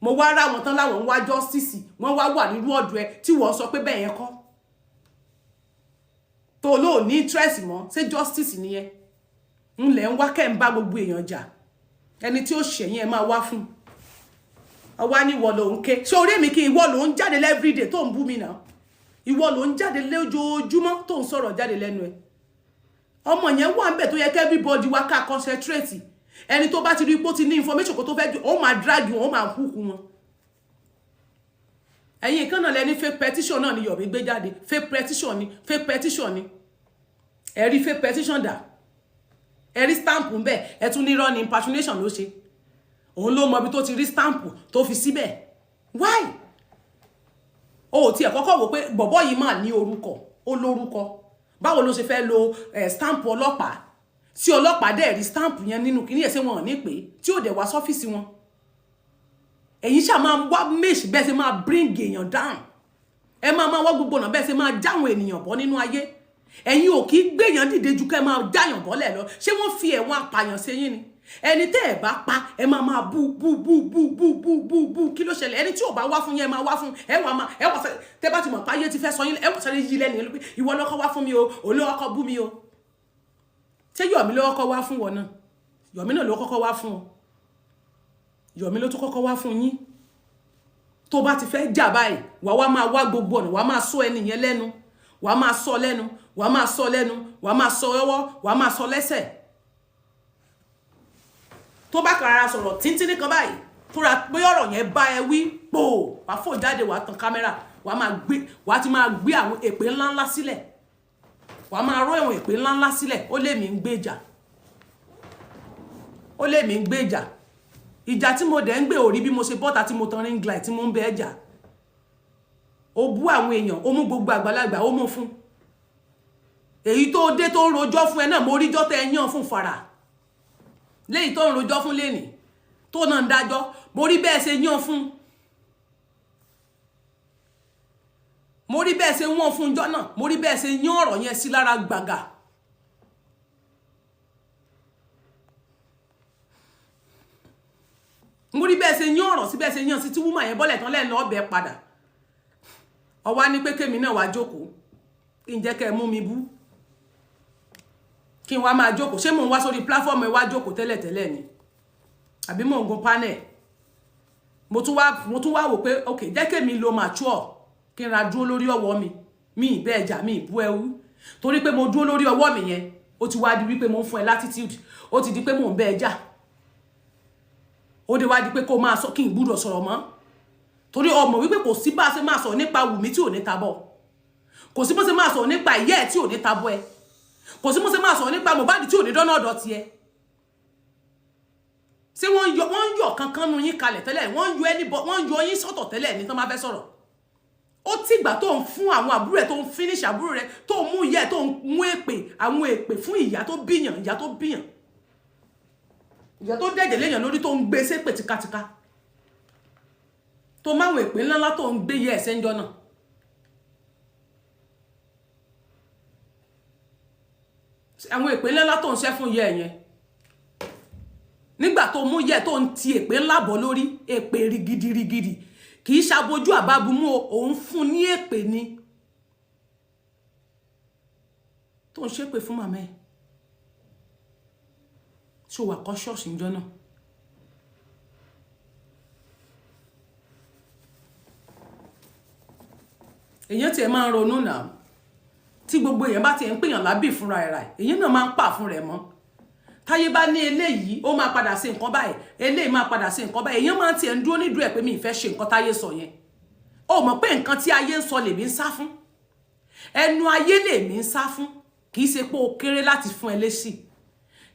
Mo wá rá wọn tán láwọn ń wá justice, wọ́n wá wà nírú ọ̀dọ̀ ẹ tí wọ́n sọ pé bẹ́ẹ̀ yẹn kọ́, tó lóò ní interest mọ́. Ṣé justice nìyẹn? Ńlẹ̀ ń wá kẹ́ ń bá gbogbo èèyàn jà. Ẹni tí ó ṣẹ̀yìn ẹ máa wá fún ọwá ní ìwọ ló ń ké. Ṣé orí mi kí ìwọ ló ń jáde everyday tó ń bú mi náà? Ìwọ ló ń jáde lójoojúmọ́ tó ń sọ̀rọ̀ jáde lẹ́nu ẹ̀. Ọmọ yẹn wà ń bẹ̀ tó yẹ kí everybody wá ká concentrate. Ẹni tó bá ti rí pé ó ti ní information kó tó fẹ́ jù, ó máa drag wọn, ó máa hook wọn. Ẹ̀yin kan náà lẹni fake petition náà ni Yomi gbé jáde. Fake petition ni, fake petition ni. Ẹ rí fake petition dà, ẹ rí stamp ń bẹ̀, ẹ tún ní irọ́ ni, impersonation ló ṣe. Òun ló mọ ibi tó ti rí stamp tó fi síbẹ̀. Why? O ò tiẹ̀ kọ́kọ́ wò pé bọ̀bọ́ yìí máa ní orúkọ, ó lórúkọ. Báwo ló ṣe fẹ́ lo stamp ọlọ́pàá, tí ọlọ́pàá dẹ̀ rí stamp yẹn nínú kíní ẹ̀? Ṣé wọn ò ní pé tí ò dẹ̀ wá sọ́fíìsì wọn? Ẹ̀yin ṣáà máa wá méṣì bẹ́ẹ̀ ṣe máa bring èèyàn down. Ẹ máa máa wá gbogbo ọ̀nà bẹ́ẹ̀ ṣe máa jáwọn ènìyàn bọ́ nínú ayé. Ẹ̀yin ò kí gbéyàn dìde ju kẹ́ máa jáyàn bọ́lẹ̀ lọ. Ṣé wọ́n fi ẹ̀wọ̀n apààyàn ṣe yín ni? Ẹni tẹ́ ẹ bá pa, ẹ máa máa bú bú bú bú bú bú bú bú. Kí ló ṣẹlẹ̀? Ẹni tí ò bá wá fún yẹn, ẹ máa wá fún ẹ, wà máa ẹ wà sẹ. Tẹ́ bá ti mọ̀ páyé ti fẹ́ sọ yín, ẹ wà sáré yí lẹ́nu yẹn pé ìwọ lọ́kọ́ wá fún mi o, òun ló kọ́kọ́ bú mi o. Ṣé Yọ̀mí ló kọ́kọ́ wá fún wọn náà? Yọ̀mí náà ló kọ́kọ́ wá fún ọ. Yọ̀mí ló tún kọ́kọ́ wá fún yín. Tó bá ti fẹ́ jà báyìí, wà wá máa wá gbogbo ọ̀nà, wà máa sọ ẹni yẹn lẹ́nu, wà máa sọ lẹ́nu, wà máa sọ lẹ́nu, wà máa sọ lọ́wọ́, wà máa sọ lẹ́sẹ̀. Tó bá kàrà sọ̀rọ̀ tíntínní kan báyìí, tó ra bóyá ọ̀rọ̀ yẹn bá ẹ wí pò, wà fò jáde, wà tàn kámẹ́rà, wà máa gbé, wà ti máa gbé àwọn èpè ńláńlá sílẹ̀, wà máa rọ́ ẹ̀wọ̀n èpè ńláńlá sílẹ̀. Ó lé mi ń gbèjà, ó lé mi ń gbèjà. Ìjà tí mo dẹ̀ ń gbé òrí bí mo ṣe bọ́ta tí mo tan ring light tí mo ń bẹ ẹjà. Ó bú àwọn èèyàn, ó mú gbogbo àgbàlagbà, ó mú fún èyí tó dé tó ń rojọ́ fún ẹ náà. Mo ríjọ́ tẹ́ ẹ yàn fún fara léyìí tó ń rojọ́ fún lẹ́nìí, tó náà ń dájọ́. Mo rí bẹ́ẹ̀ ṣe yàn fún, mo rí bẹ́ẹ̀ ṣe wọ́n fún jọ́ náà, mo rí bẹ́ẹ̀ ṣe yàn ọ̀rọ̀ yẹn sí lára gbàgà. Mo rí bẹ́ẹ̀ ṣe yán ọ̀rọ̀ sí, bẹ́ẹ̀ ṣe yán sí tí wúmà yẹn bọ́lẹ̀ tán lẹ́nu ọbẹ̀ padà. Ọwá ní pé kémi náà wá jókòó, kí n jẹ́ kẹ́ ẹ mú mi bú, kí n wá máa jókòó. Ṣé mò ń wá sórí pláfọ́ọ̀mù ẹ wá jókòó tẹ́lẹ̀tẹ́lẹ̀ ni, àbí mò ń gun panel? Mo tún wá wò pé ok, jẹ́ kémi lo mature, kí n ra dúró lórí ọwọ́ mi. Mi ì bẹ́ẹ̀ jà, mi ì bú ẹwú, torí pé mo dúró lórí ọwọ́ mi yẹn, ó ti wá di wípé mo ń fún ẹ latitude, ó ti di pé mò ń bẹ́ẹ̀ jà. Ó dé wá di pé kó máa sọ kí n gbúdọ̀ sọ̀rọ̀ mọ́, torí ọmọ wípé kò sí bá a ṣe máa sọ̀rọ̀ nípa Wùmí tí ò ní tabọ̀, kò sí bó ṣe máa sọ̀rọ̀ nípa ìyá ẹ̀ tí ò ní tabọ̀ ẹ, kò sí bó ṣe máa sọ̀rọ̀ nípa Mohbad tí ò ní dọ́nà ọ̀dọ̀ tiẹ̀. Ṣé wọ́n ń yọ kankan nu yín kalẹ̀ tẹ́lẹ̀? Wọ́n ń yọ ẹni bọ́, wọ́n ń yọ yín sọ́tọ̀ tẹ́lẹ̀ ní tán máa fẹ́ sọ̀rọ̀. Ó tìgbà tó ń fún àwọn àbúrò ẹ̀, tó ń finish àbúrò rẹ̀, tó ń mú ìyá ẹ̀, tó ń mú èpè, àwọn èpè fún ìyá tó bíyàn, ìyá tó bíyàn, ìyá tó dẹ̀jẹ̀ léèyàn lórí, tó ń gbé sépè tìkatìka, tó máwọn èpè ńláńlá tó ń gbé yẹ ẹ̀sẹ̀ ń jọ náà. Àwọn èpè ńláńlá tó ń ṣẹ́ fún yẹ yẹn, nígbà tó mú yẹ, tó ń ti èpè ńlá bọ̀ lórí, èpè rigidi rigidi, kì í ṣàbojú àbábumú o, òun fún ní èpè ni tó ń ṣépè fún màmá ẹ̀. Ṣó wà kọ́ ṣọ́ọ̀ṣì ńjọ́ náà? Èèyàn tiẹ̀ máa ń ronú náà. Tí gbogbo èèyàn bá tiẹ̀ ń pèèyàn lábì fúnra ẹ̀ rà, èèyàn náà máa ń pà fún rẹ̀ mọ́. Táyé bá ní eléyìí ó máa padà sí nǹkan báyìí, eléyìí máa padà sí nǹkan báyìí, èèyàn máa tiẹ̀ ń dúró nídùú ẹ̀ pé mi ì fẹ́ ṣe nǹkan táyé sọ yẹn. Ó mọ̀ pé nǹkan tí ayé ń sọ lèmi ń sá fún, ẹnu ayé lèmi ń sá fún. Kì í ṣe pé o kéré láti fún ẹ lésì,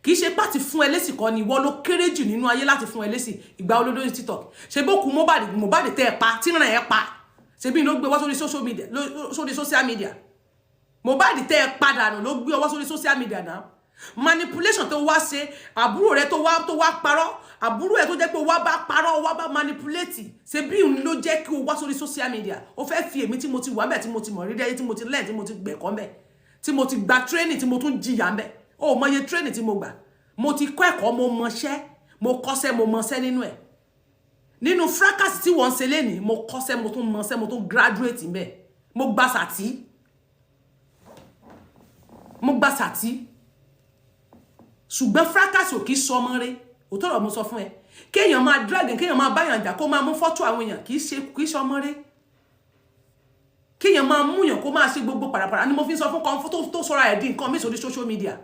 kì í ṣe pàtì fún ẹ lésì kọ́ ni. Ìwọ ló kéré jù nínú ayé láti fún ẹ lésì. Ìgbà olódó ní TikTok ṣe bó ku Mohbad, Mohbad tẹ́ ẹ pa, tí ràn ẹ pa, ṣe bí ló gbé wá sórí social media, sórí social media. Mohbad tẹ́ ẹ padà nù ló gbé ọwọ́ sórí social media náà. Manipulation tó wá ṣe àbúrò rẹ, tó wá parọ́ àbúrò ẹ, tó jẹ́ pé wá bá parọ́, wá bá manipulate, ṣe bí òun ló jẹ́ kí o wá sórí social media. Ó fẹ́ fi èmi tí mo ti wà ńbẹ̀, tí mo ti mọ̀ rí dẹ́yẹ, tí mo ti learn, tí mo ti gbẹ̀kọ́ ńbẹ̀, tí mo ti gba training, tí mo tún jìyà ńbẹ̀. Ó mọye training tí mo gbà. Mo ti kọ́ ẹ̀kọ́, mo mọṣẹ́, mo kọ́ṣẹ́, mo mọṣẹ́ nínú ẹ̀. Nínú fracas tí wọ́n ń ṣe lénìí, mo kọ́ṣẹ́, mo tún mọṣẹ́, mo tún graduate ńbẹ̀. Mo gba sàtí, mo gba sàtí. Ṣùgbọ́n fracas ò kì í sọ ọmọ rẹ. Òótọ́ ọ̀rọ̀ mo sọ fún ẹ. Kéèyàn máa drag, kéèyàn máa báyàn jà, kó máa mú fọ́tò àwọn èèyàn, kì í ṣe ọmọ rẹ. Kéèyàn máa múyàn, kó máa ṣe gbogbo pàràpàrà ni mo fi ń sọ fún kan tó sọra ẹ̀ di nǹkan mí sórí social media.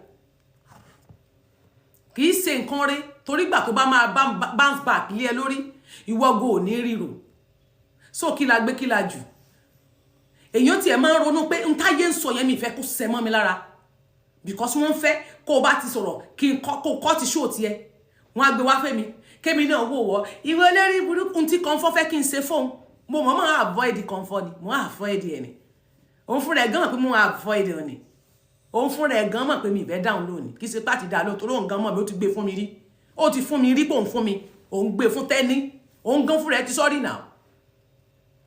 Kì í ṣe nǹkan rẹ, torí gbà tó bá máa bounce back lé ẹ lórí, ìwọ go ò ní ríro. So kí la gbé, kí la jù? Èèyàn tiẹ̀ máa ń ronú pé n táyé ń sọ yẹn, mi ìfẹ́ kó sẹ mọ́ mi lára, because wọ́n fẹ́ kó o bá ti sọ̀rọ̀ kí n kó kọ́ ti ṣó tiẹ̀, wọ́n á gbé wá fẹ́ mi, kémi náà wò wọ́ ìwé olórí burúkú tí Comfort fẹ́ kí n ṣe fóun. Mo mọ̀ mọ́ avoid Comfort ni, mo avoid ẹ̀ ni. Òun fúnra ẹ̀ gan mọ̀ pé mo avoid ẹ̀ ni. Òun fúnra ẹ̀ gan mọ̀ pé mi ìfẹ́ dáhùn lónìí. Kì í ṣe pàtì dáa lóhùn, torí òun gan mọ̀ mi. Ó ti gbé fún mi rí, ó ti fún mi rí pé òun fún mi, òun gbé fún tẹ́ni. Òun gan fúnra ẹ̀ ti sọ́rí náà.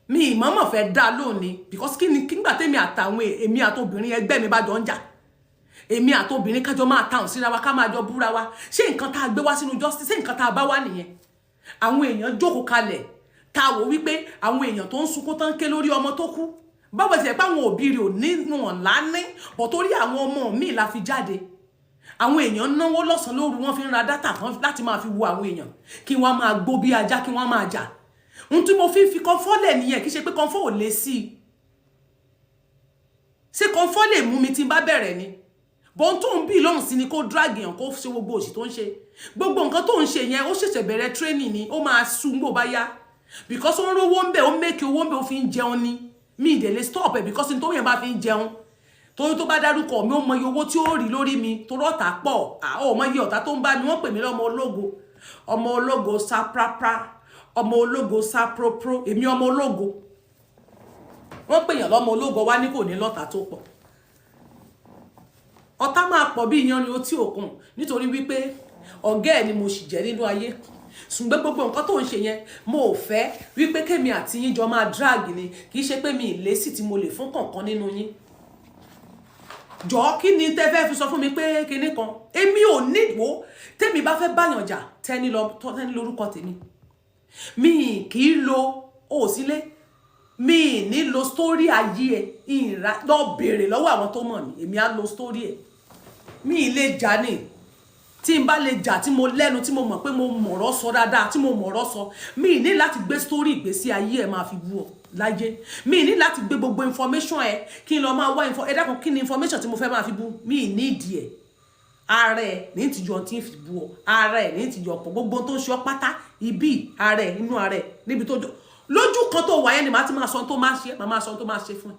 Mi ìmọ̀ọ́mọ̀ fẹ́ dá lónìí, because kí ni nígbà tèmi àtàwọn èmi àtobìnrin ẹgbẹ́ mi bá jọ ń jà, Èmi àtobìnrin kájọ máa tàùn síra wa, ká máa jọ búra wa. Ṣé nǹkan tá a gbé wá sínú justice, ṣé nǹkan tá a bá wá nìyẹn? Àwọn èèyàn jókòó kalẹ̀, tá a wò wípé àwọn èèyàn tó ń sunkún tán ké lórí ọmọ tó kú, báwo ti ẹ̀ pé àwọn òbí rẹ̀ ò ní wọn lání bọ̀, torí àwọn ọmọ míì la fi jáde. Àwọn èèyàn náwó lọ́sàn-án lóru, wọ́n fi ń ra data kan láti máa fi wo àwọn èèyàn, kí wọ́n máa gbó bí ajá, kí wọ́n máa jà. Ohun tí mo fi ń fi comfort lẹ̀ nìyẹn. Kì í ṣe pé comfort ò lè sí i. Ṣé comfort lè mú mi tí n bá bẹ̀rẹ̀ ni? Bọ́n tó ń bí lọ́hùn sí ni kó drag èèyàn, kó ṣe gbogbo òṣì tó ń ṣe, gbogbo nǹkan tó ń ṣe yẹn. Ó ṣẹ̀ṣẹ̀ bẹ̀rẹ̀ training ni, ó máa sún bó bá yá, because ó ń rówó ń bẹ̀, ó ń make owó ń bẹ̀, ó fi ń jẹun ni. Mi ì dẹ̀ lè stop ẹ̀, because tó yẹn bá fi ń jẹun, torí tó bá dárúkọ mi, ó mọ iye owó tí ó rí lórí mi, torí ọ̀tá pọ̀. Ó mọ iye ọ̀tá tó ń bá mi. Wọ́n pè mí lọ́mọ ológo, ọmọ ológo sá prápra, ọmọ ológo sá própró. Èmi ọmọ ológo, wọ́n pèèyàn lọ́mọ ológo, wá ní kò ní lọ́tà tó pọ̀. Ọ̀tá máa pọ̀ bí iyanrìn otí òkun, nítorí wípé ọ̀gá ẹ̀ ni mo sì jẹ́ nínú ayé. Ṣùgbọ́n gbogbo nǹkan tó ń ṣe yẹn, mo ò fẹ́ wípé kémi àti yín jọ máa drag ni. Kì í ṣe pé mi ì lésì tí mo lè fún kọ̀ọ̀kan nínú yín. Jọ̀ọ́, kí ni tẹ́ fẹ́ fi sọ fún mi pé kinní kan? Èmi ò nídìí. Tẹ́mi bá fẹ́ báyàn jà, tẹ́ni lọ tẹ́ni lórúkọ tèmi. Mi kì í lo òsílẹ̀, mi ní lo story ayé ẹ. Ìrà lọ béèrè lọ́wọ́ àwọn tó mọ̀ mí. Èmi á lo story ẹ? Mi ì lè jà ní. Tí n bá lè jà, tí mo lẹ́nu, tí mo mọ̀ pé mo mọ̀rọ̀ sọ dáadáa, tí mo mọ̀rọ̀ sọ, mi ní láti gbé story ìgbésí ayé ẹ máa fi bú ọ láyé. Mi ní láti gbé gbogbo information ẹ kí n lọ máa wá info. Ẹ dákun, kí ni information tí mo fẹ́ máa fi bú? Mi ní ìdí ẹ. Ara ẹ ní ti yọ tí ń fi bú ọ, ara ẹ ní ti yọ pọ̀. Gbogbo tó ń ṣe ọ pátá, ibi ara ẹ, inú ara ẹ, níbi tó jọ lójú kan tó wà yẹn ni màá ti máa sọ tó máa ṣe, màá máa sọ tó máa ṣe fún ẹ.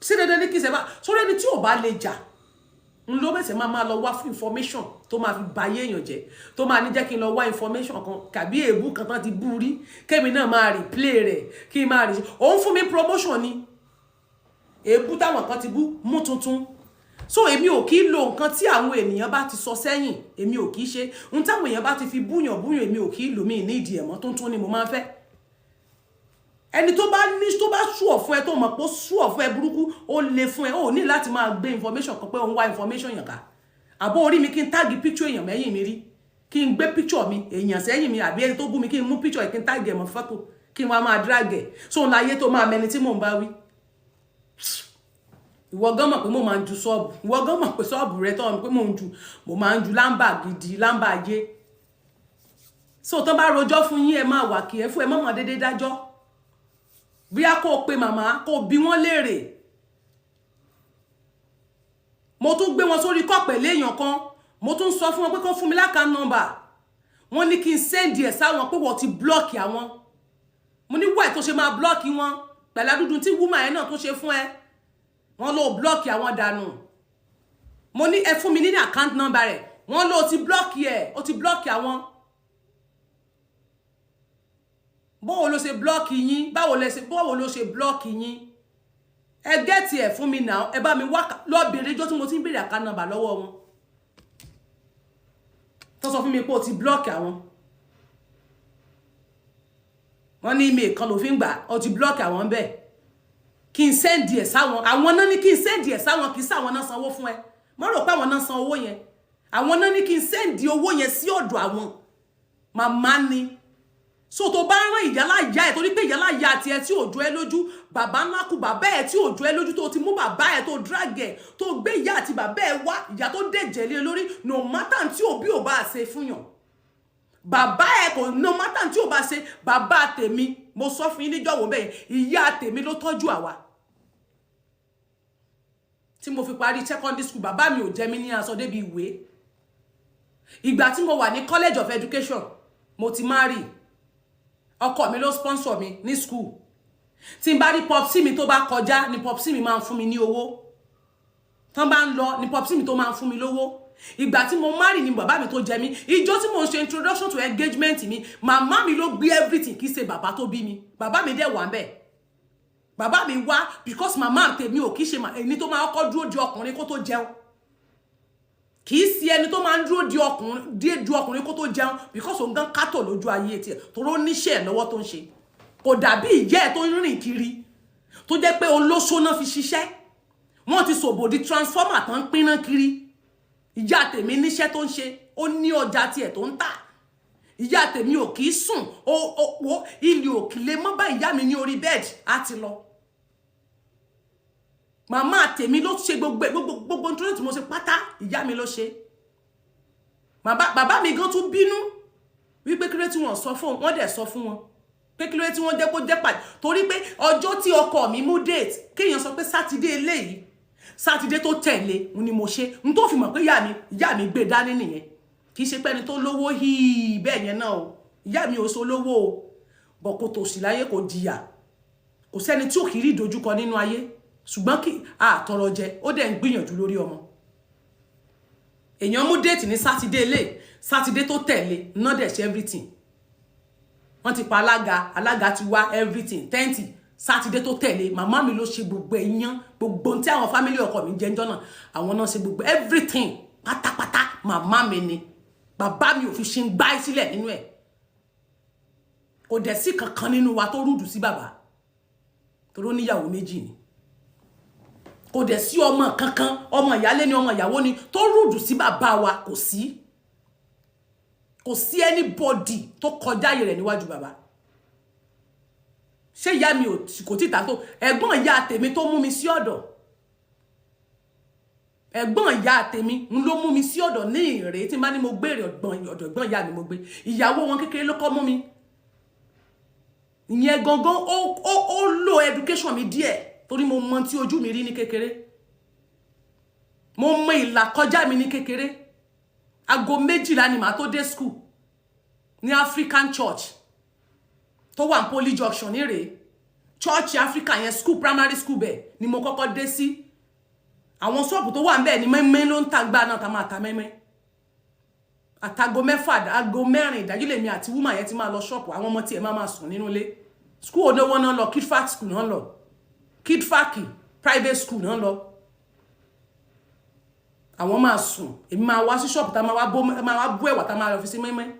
Sí dandan ní kí n ṣe bá sórí ẹni tí ò bá lè jà ń ló bẹ̀sẹ̀ máa lọ wá fún information tó máa fi ba ayé èèyàn jẹ́, tó máa ní jẹ́ kí n lọ wá information kan kàbí èébú kan tán ti bú rí, kémi náà máa replay rẹ̀, kí n máa rí òun fún mi promotion ni. Èébú táwọn kan ti bú mú tuntun. So èmi ò kí lo nǹkan tí àwọn ènìyàn bá ti sọ sẹ́yìn. Èmi ò kí ṣe ohun táwọn èèyàn bá ti fi búyàn búyàn. Èmi ò kí lò mí ní ìdí ẹ̀mọ́. Tuntun ni mo máa ń fẹ́. Ẹni tó bá ní, tó bá sure fún ẹ, tó mọ̀ pé ó sure fún ẹ burúkú, ó le fún ẹ, ó ní láti máa gbé information kan pé òun wá information yàn ká. Àbó orí mi, kí n tag picture èèyàn mẹ́yìn mi rí, kí n gbé picture mi, èèyàn sẹ́yìn mi, àbí ẹni tó bú mi, kí n mú picture kí n tag ẹ̀ mọ́ fọ́tò, kí n wá máa drag ẹ̀ sóun láyé tó máa mẹni tí mò ń bá wí? Ìwọ gan mọ̀ pé mo máa ń ju sọ́ọ̀bù. Ìwọ gan mọ̀ pé sọ́ọ̀bù rẹ tọ́ pé mo ń ju, mo máa ń ju lámbà gidi, lámbà ayé. So tán bá rojọ́ fún yín, ẹ máa wà kí ẹ fún ẹ mọ̀mọ́ déédéé dájọ́. Bóyá kó o pe màmá, kó o bi wọ́n léèrè. Mo tún gbé wọn sórí kọ́ pẹ̀lú èèyàn kan. Mo tún sọ fún wọn pé kó fún mi l'account number. Wọ́n ní kí n send ẹ̀ sáwọn, pé wọ́n ti block àwọn. Mo ní why tó ṣe máa block wọn pẹ̀lú adúdú tí woman yẹn náà tó ṣe fún ẹ? Wọ́n ló block àwọn dànù. Mo ní ẹ fún mi ní account number rẹ̀. Wọ́n ló ti block ẹ̀, ó ti block àwọn. Báwo ló ṣe block yín? Báwo lẹ ṣe, báwo ló ṣe block yín? Ẹ get ẹ̀ fún mi náà. Ẹ bá mi wá lọ bèrè ijọ́ tí mo ti ń bèrè account number lọ́wọ́ wọn, tó sọ fún mi pé ó ti block àwọn. Wọ́n ní email kan ló fi ń gbà, ó ti block àwọn bẹ́ẹ̀. Kí n send ẹ̀ sáwọn, àwọn náà ní kí n send ẹ̀ sáwọn. Kì í sáwọn náà sanwó fún ẹ. Mo rò pé àwọn náà san owó yẹn. Àwọn náà ní kí n send owó yẹn sí ọ̀dọ̀ àwọn màmá ni. So tó bá rán ìyálà ìyá ẹ, torí pé ìyálà ìyá àti ẹ tí ò jọ ẹ lójú, bàbá ńlá kù bàbá ẹ tí ò jọ ẹ lójú, tó ti mú bàbá ẹ, tó drag ẹ, tó gbé ìyá àti bàbá ẹ wá, ìyá tó dẹ̀jẹ̀ lé lórí. No matter tí òbí ò bá ṣe fún yàn, bàbá ẹ kò, no matter tí ò bá ṣe bàbá tèmi. Mo sọ fún yín níjọ́ wo bẹ́ẹ̀, ìyá tèmi ló tọ́jú àwa tí mo fi parí secondary school. Bàbá mi ò jẹ mí ní aṣọ débi ìwé. Ìgbà tí mo wà ní College of Education, mo ti marry. Ọkọ mi ló sponsor mi ní school. Tí n bá rí popsi mi tó bá kọjá ni popsi mi máa ń fún mi ní owó. Tán bá ń lọ ni popsi mi tó máa ń fún mi lówó. Ìgbà tí mo marry ni bàbá mi tó jẹ mí. Ìjọ tí mo ń ṣe introduction to engagement mi, màmá mi ló gbé everything, kì í ṣe bàbá tó bí mi. Bàbá mi dẹ̀ wà ń bẹ̀. Bàbá mi wá because màmá tèmi ò kì í ṣe ẹni tó máa kọ́kọ́ dúró di ọkùnrin kó tó jẹun. Kì í sí ẹni tó máa ń dúró di ọkùnrin, dé du ọkùnrin kó tó jẹun, because òun gan kátó lójú ayé tiẹ̀, torí ó níṣẹ́ ẹ̀ lọ́wọ́ tó ń ṣe. Kò dàbí ìyá ẹ̀ tó ń rìn kiri, tó jẹ́ pé olóṣó náà fi ṣiṣẹ́. Wọ́n ti sòbò di transformer tán ń pínná kiri. Ìyá tèmi níṣẹ́ tó ń ṣe, ó ní ọjà tiẹ̀ tó ń tà. Ìyá tèmi ò kì í sùn. Ó wo ilé òkì lè mọ́ bá ìyá mi ní orí bed á ti lọ. Màmá tèmi ló ṣe gbogbo gbogbo gbogbo nítorí tí mo ṣe pátá, ìyá mi ló ṣe. Bàbá mi gan tún bínú wípé kí ló tí wọ́n sọ fún wọn, dẹ̀ sọ fún wọn pé kí ló tí wọ́n jẹ́ kó jẹ́ pàdé, torí pé ọjọ́ tí ọkọ mi mú date, kéèyàn sọ pé Sátidé eléyìí, Sátidé tó tẹ̀lé ni mo ṣe n tó fi mọ̀ pé ìyá mi gbé dání nìyẹn. Kì í ṣe pé ẹni tó lówó híì bẹ́ẹ̀ yẹn náà o. Ìyá mi ò so lówó o, bọ̀ kò tòṣì láyé, kò jìyà. Kò sẹ́ni tí ò kì í rí ìdojúkọ nínú ayé, ṣùgbọ́n kí àtọrọ jẹ, ó dẹ̀ ń gbìyànjú lórí ọmọ. Èèyàn mú date ní Sátidé lé, Sátidé tó tẹ̀lé náà dẹ̀ ṣe everything. Wọ́n ti pa alága, alága ti wá, everything, tent. Sátidé tó tẹ̀lé, màmá mi ló ṣe gbogbo ẹ̀yán, gbogbo tí àwọn family ọkọ mi jẹ́ ń jọ́nà, àwọn náà ṣe gbogbo everything pátápátá. Màmá mi ni, bàbá mi ò fi ṣe ń gbá sílẹ̀ nínú ẹ̀. Kò dẹ̀ sí kankan nínú wa tó rude sí bàbá, torí ó níyàwó méjì ni. Kò dẹ̀ sí ọmọ kankan, ọmọ ìyálé ni, ọmọ ìyàwó ni, tó rude sí bàbá wa. Kò sí, kò sí anybody tó kọjá ayé rẹ̀ níwájú bàbá. Ṣé ìyá mi kò tí ta tó? Ẹ̀gbọ́n ìyá tèmi tó mú mi sí ọ̀dọ̀, ẹ̀gbọ́n ìyá tèmi ń ló mú mi sí ọ̀dọ̀ ní ìrè tí n bá ní mo gbére ọ̀dọ̀ ẹ̀gbọ́n ìyá mi mo gbé. Ìyàwó wọn kékeré ló kọ́ mú mi. Ìyẹn gangan ó lo education mi díẹ̀, torí mo mọ tí ojú mi rí ní kékeré, mo mọ ìlà kọjá mi ní kékeré. Aago 12 ni màá tó dé school ní African Church tó wà ní Poly Junction ní rèé. Church Africa yẹn, school, primary school bẹ́ẹ̀ ni mo kọ́kọ́ dé sí. Àwọn ṣọ́ọ̀bù tó wà níbẹ̀ ni mẹ́mẹ́ ló ń ta gbá náà, tá máa ta mẹ́mẹ́. Àtàgo 6, aago 4 ìdájí lèmi àti woman yẹn ti máa lọ ṣọ́ọ̀pù. Àwọn ọmọ tiẹ̀ máa máa sùn nínú ilé. School oníwó náà lọ, Kidfac school náà lọ, Kidfac private school náà lọ. Àwọn máa sùn, èmi máa wá sí ṣọ́ọ̀pù, tá máa wá bó ẹ̀wà, tá máa lọ fi sí mẹ́mẹ́,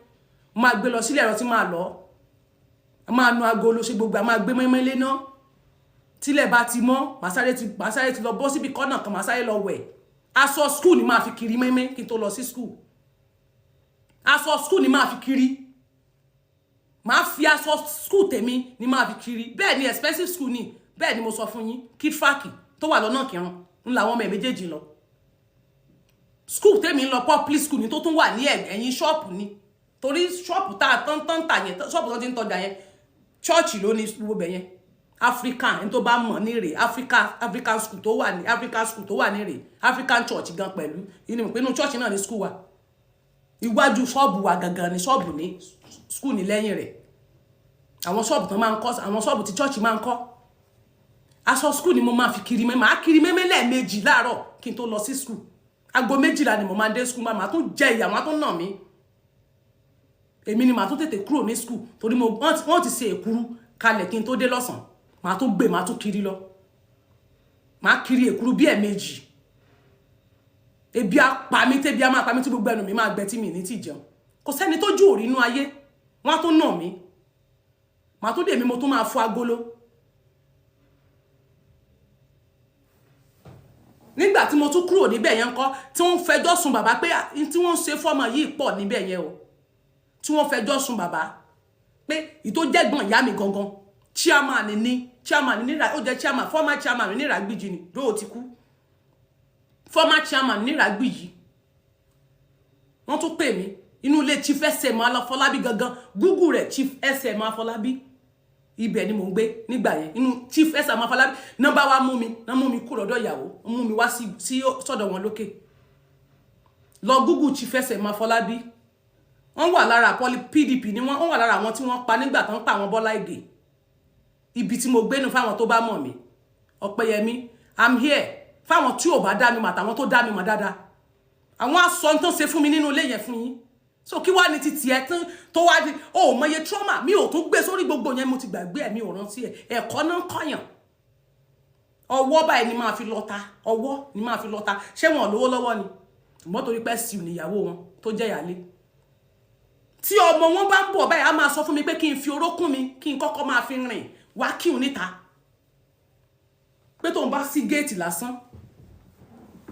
máa gbé lọ sílé ẹ̀rọ tí máa lọ, a máa nu agolo, ṣe gbogbo, a máa gbé mẹ́mẹ́ lé náà. Tílẹ̀ bá ti mọ́, màá sáré ti lọ bọ́ síbi kọ́nà kan, màá sáré lọ wẹ̀. Aṣọ school ni máa fi kiri mẹ́mẹ́ kí n tó lọ sí school. Aṣọ school ni máa fi kiri, máa fi aṣọ school tèmi ni máa fi kiri. Bẹ́ẹ̀ ni, expensive school ni. Bẹ́ẹ̀ ni mo sọ fún yín, Kidfac tó wà lọ́nà Kírun ń làwọn ọmọ ẹ̀ méjèèjì lọ. School tèmi ń lọ, public school ni, tó tún wà ní ẹ̀yìn ṣọ́ọ̀pù ni, torí ṣọ́ọ̀pù tá a tán tán tà yẹn, ṣọ́ọ̀pù tó ti ń tọjà yẹn, church ló ní gbogbo bẹ̀ yẹn. African, ẹni tó bá mọ̀ ní rè, African school tó wà ní, African school tó wà ní rè, African Church gan pẹ̀lú inú ìpinnu church náà ní school wa. Iwájú ṣọ́ọ̀bù wa gangan ni ṣọ́ọ̀bù ní school ní lẹ́yìn rẹ̀. Àwọn ṣọ́ọ̀bù tán máa ń kọ́, àwọn ṣọ́ọ̀bù tí church máa ń kọ́. Aṣọ school ni mo máa fi kiri mẹ́mẹ́. Máa kiri mẹ́mẹ́ lẹ́ẹ̀mejì láàárọ̀ kí n tó lọ sí school. Aago 12 ni mo máa dé school. Máa tún jẹ ìyà, máa tún nà mí. Èmi ni màá tún tètè kúrò ní school, torí mo wọ́n ti ṣe èkuru kalẹ̀ kí n tó dé lọ́sàn. Màá tún gbé, màá tún kiri lọ, màá kiri èkuru bí ẹ̀ẹ̀mejì. Ebi á pa mí, tẹ́bi á máa pa mí, tí gbogbo ẹnu mi máa gbẹ, tí mi ní tí jẹun. Kò sẹ́ni tó jù òrí inú ayé. Wọ́n á tún nà mí, màá tún dè mí, mo tún máa fọ agolo. Nígbà tí mo tún kúrò níbẹ̀ yẹn kọ́, tí wọ́n fẹjọ́ sùn bàbá pé tí wọ́n ń ṣe fọ́mọ yìí pọ̀ níbẹ̀ yẹn o, tí wọ́n fẹjọ́ sùn bàbá pé ìtó jẹ́gbọ̀n ìyá mi gangan, chairman ní, chairman ní, ó jẹ́ chairman, former chairman ní Ìràgbìjì ni, lóò ti kú, former chairman ní Ìràgbìjì. Wọ́n tún pè mí inú ilé Chief SM Afọlábí gangan. Google rẹ̀, Chief SM Afọlábí, ibẹ̀ ni mò ń gbé nígbà yẹn, inú Chief SM Afọlábí. Nọ́mbà wa mú mi náà, mú mi kúrò lọ́dọ̀ ìyàwó, mú mi wá sí sọ́dọ̀ wọn lókè. Lọ Google Chief SM Afọlábí. Wọ́n wà lára pọ́lí PDP ni wọ́n wà lára àwọn tí wọ́n pa nígbà tó ń pa àwọn Bọ́lá Ìgè. Ibi tí mo gbé nu, fáwọn tó bá mọ̀ mí, Ọ̀pẹ́yẹmí, I'm here. Fáwọn tí ò bá dá mi mọ̀ àtàwọn tó dá mi mọ̀ dáadáa, àwọn aṣọ tó ń ṣe fún mi nínú ilé yẹn fún yín. So kí wá ní ti tiẹ̀ tó wá di o ò mọye trauma mi ò tún gbé sórí gbogbo yẹn. Mo ti gbàgbé ẹ̀, mi ò rántí ẹ̀. Ẹ̀kọ́ náà ń kọ́yàn. Ọwọ́ báyìí ni máa fi lọ́ta, ọwọ́ ni máa fi lọ́ta. Ṣé wọn ò lówó lọ́wọ́ ni? Ṣùgbọ́n torí pé sí níyàwó wọn tó jẹ́ ìyálé, tí ọmọ wọn bá ń bọ̀ báyìí, á máa sọ fún mi pé kí n fi orókún mi, kí n kọ́kọ́ máa fi rìn wá kíun níta, pé tóun bá sí géètì lásán,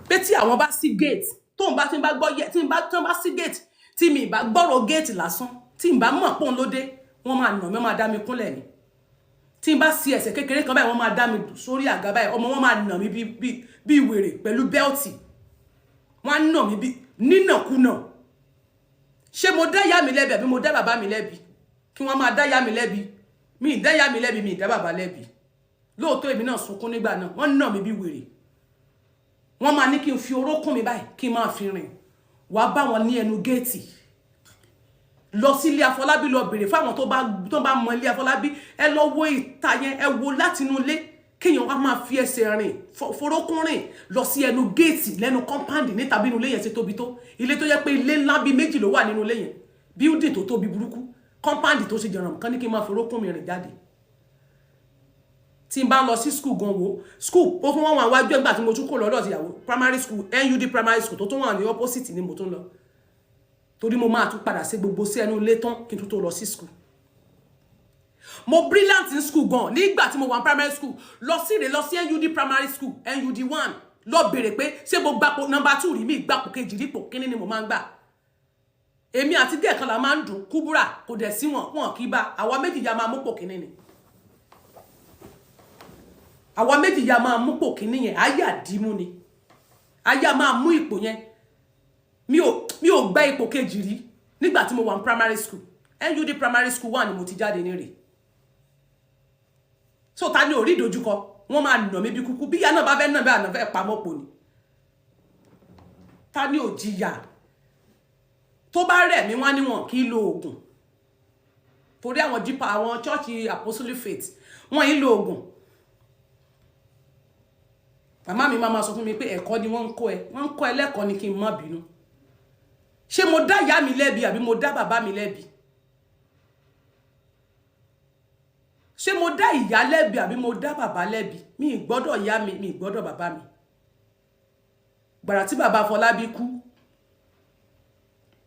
pé tí àwọn bá sí géètì, Tóun bá tí n bá gbọ́ yẹ, tí n bá tí wọ́n bá sí gate, tí mi bá gbọ́rọ̀ gate lásán, tí n bá mọ̀ pọ́n lóde, wọ́n máa nà mí, wọ́n máa dá mi kúnlẹ̀ ni. Tí n bá sí ẹsẹ̀ kékeré kan báyìí, wọ́n máa dá mi sórí àga báyìí. Ọmọ, wọn máa nà mí bí wèrè pẹ̀lú belt. Wọ́n á nà mí bí nínàkúnà. Ṣé mo dá ìyá mi lẹ́bi àbí mo dá bàbá mi lẹ́bi? Kí wọ́n máa dá ìyá mi lẹ́bi? Mi ì dá ìyá mi lẹ́bi, mi ì dá bàbá lẹ́bi. Lóòótọ́, èmi náà sunkún nígbà náà. Wọ́n nà mí bí wèrè. Wọ́n máa ní kí n fi orókùn mi báyìí, kí n máa fi rìn wàá bá wọn ní ẹnu géètì lọ sí ilé Afọlábí. Lọ bèrè fáwọn tó bá mọ ilé Afọlábí. Ẹ lọ wo ìta yẹn, ẹ wo láti inú ilé, kéèyàn wá máa fi ẹsẹ̀ rìn, forókún rìn lọ sí ẹnu géètì lẹ́nu compound níta. Bí inú ilé yẹn ṣe tóbi tó, ilé tó yẹ pé ilé ńlá bíi méjì ló wà nínú ilé yẹn, building tó tóbi burúkú, compound tó ṣe jẹ̀ràn kan, ní kí n máa forókún mi rìn jáde. Tí n bá ń lọ sí school gan, wo school ó tún wọ́n wà wájú ẹgbà tí mo tún kó lọ́dọ̀ ìyàwó, primary school, NUD primary school tó tún wà ní opposite ni mo tún lọ, torí mo máa tún padà sí gbogbo sí ẹnu ilé tán kí n tún tó lọ sí school. Mo brilliant in school gan nígbà tí mo wà ní primary school. Lọ sí rè, lọ sí NUD primary school, NUD 1, lọ bèrè pé ṣé mo gbapò number 2 rí. Mi gbapò kejì rí, pò kíní ni mo máa ń gbà. Èmi àti díẹ̀ kan la máa ń dùn kúbúrà, kò dẹ̀ sí wọn, wọn kì í bá àwa méjì ya máa mú pò kíní ni. Àwa méjì ya máa mú pò kíní yẹn, ayé àdìmú ni, ayé a máa mú ipò yẹn. Mi ò gba ipò kejì rí nígbà tí mo wà ní primary school. NUD primary school 1 ni mo ti jáde ní rè. So ta ni ò rí ìdojúkọ? Wọ́n máa nà mí bí kúkú, bí ìyá náà bá fẹ́ nà bí àná fẹ́ pamọ́ pò ní. Ta ni ò jìyà? Tó bá rẹ̀ mí, wọ́n ní wọn kì í lo oògùn, torí àwọn jípa àwọn church Apostolic Faith, wọ́n yìí lo oògùn. Màmá mi máa ma sọ fún mi pé ẹ̀kọ́ ni wọ́n ń kọ́ ẹ, wọ́n ń kọ́ ẹ lẹ́kọ̀ọ́ ni, kí n má bínú. Ṣé mo dá ìyá mi lẹ́bi àbí mo dá bàbá mi lẹ́bi? Ṣé mo dá ìyá lẹ́bi àbí mo dá bàbá lẹ́bi? Mi ì gbọ́dọ̀ ìyá mi, mi ì gbọ́dọ̀ bàbá mi. Gbàrà tí bàbá Fọlábí kú,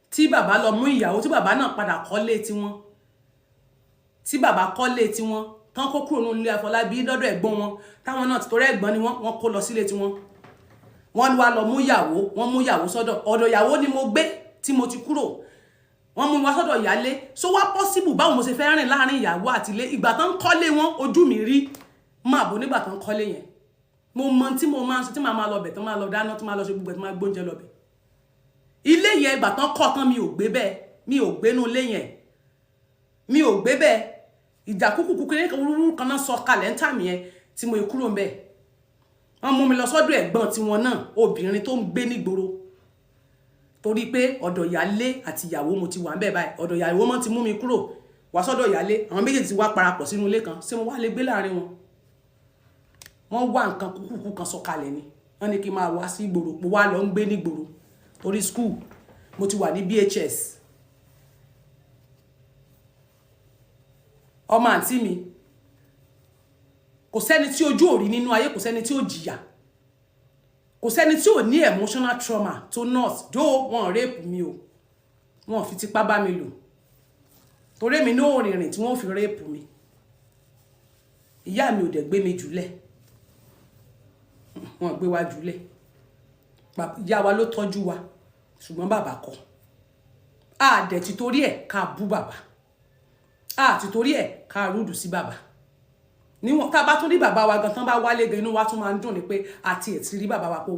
tí bàbá lọ mú ìyàwó, tí bàbá náà padà kọ́lé tiwọn, tí bàbá kọ́lé tiwọn tán, kó kúrò nínú ilé Afọlábí lọ́dọ̀ ẹ̀gbọ́n wọn, táwọn náà ti torí ẹ̀gbọ́n ni wọ́n, wọ́n kó lọ sílé tiwọn. Wọ́n wá lọ mú ìyàwó, wọ́n mú ìyàwó sọ́dọ̀. Ọ̀dọ̀ ìyàwó ni mo gbé tí mo ti kúrò. Wọ́n mú wa sọ́dọ̀ ìyálé. So wá possible, báwo mo ṣe fẹ́ rìn láàrin ìyàwó àti ilé? Ìgbà tán ń kọ́lé wọn, ojú mi rí máa bò. Nígbà tán ń kọ́lé yẹn, mo mọ tí mo máa ń ṣe, tí màá máa lọ bẹ̀, tán máa lọ dáná, tí máa lọ ṣe gbogbo ẹ̀, tí máa gbóúnjẹ lọ bẹ̀. Ilé yẹn, ìgbà tán kọ́ tán, mi ò gbé bẹ́ẹ̀, mi ò gbénú ilé yẹn, mi ò gbé bẹ́ẹ̀. Ìjà kúkú kúkú wúrúwúrú kan náà sọ kalẹ̀ ń tàmì yẹn tí mo kúrò ń bẹ̀. Wọ́n mú mi lọ sọ́dọ̀ ẹ̀gbọ́n tiwọn náà, obìnrin tó ń gbé nígboro, torí pé ọ̀dọ̀ ìyálé àti ìyàwó mo ti wà ń bẹ̀ báyìí. Ọ̀dọ̀ ìyàwó mọ́ ti mú mi kúrò wá sọ́dọ̀ ìyálé. Àwọn méjèèjì ti wá parapọ̀ sínú ilé kan. Ṣé mo wá lè gbé láàrin wọn? Wọ́n wá nǹkan kúkú kan sọ kalẹ̀ ni, wọ́n ní kí n máa wá sí ìgboro. Mo wá lọ ń gbé nígboro torí school. Mo ti wà ní BHS. Ọmọ àǹtí mi, kò sẹ́ni tí ojú ò rí nínú ayé, kò sẹ́ni tí ò jìyà, kò sẹ́ni tí ò ní emotional trauma tó nurse dó. Wọn rape mi o, wọn fi tipá bá mi lò, torí èmi ní òrìnrìn tí wọ́n fi rape mi. Ìyá mi ò dẹ̀ gbé mi jùlẹ̀, wọn gbé wa jùlẹ̀. Ìyá wa ló tọ́jú wa, ṣùgbọ́n bàbá kọ́. A dẹ̀ ti torí ẹ̀ ká bú bàbá, a ti torí ẹ̀ ká rúdù sí bàbá. Níwọ̀n tá a bá tún rí bàbá wa gan, tán bá wálé gan, inú wa tún máa ń dùn ní pé àti ẹ̀ ti rí bàbá wa kó.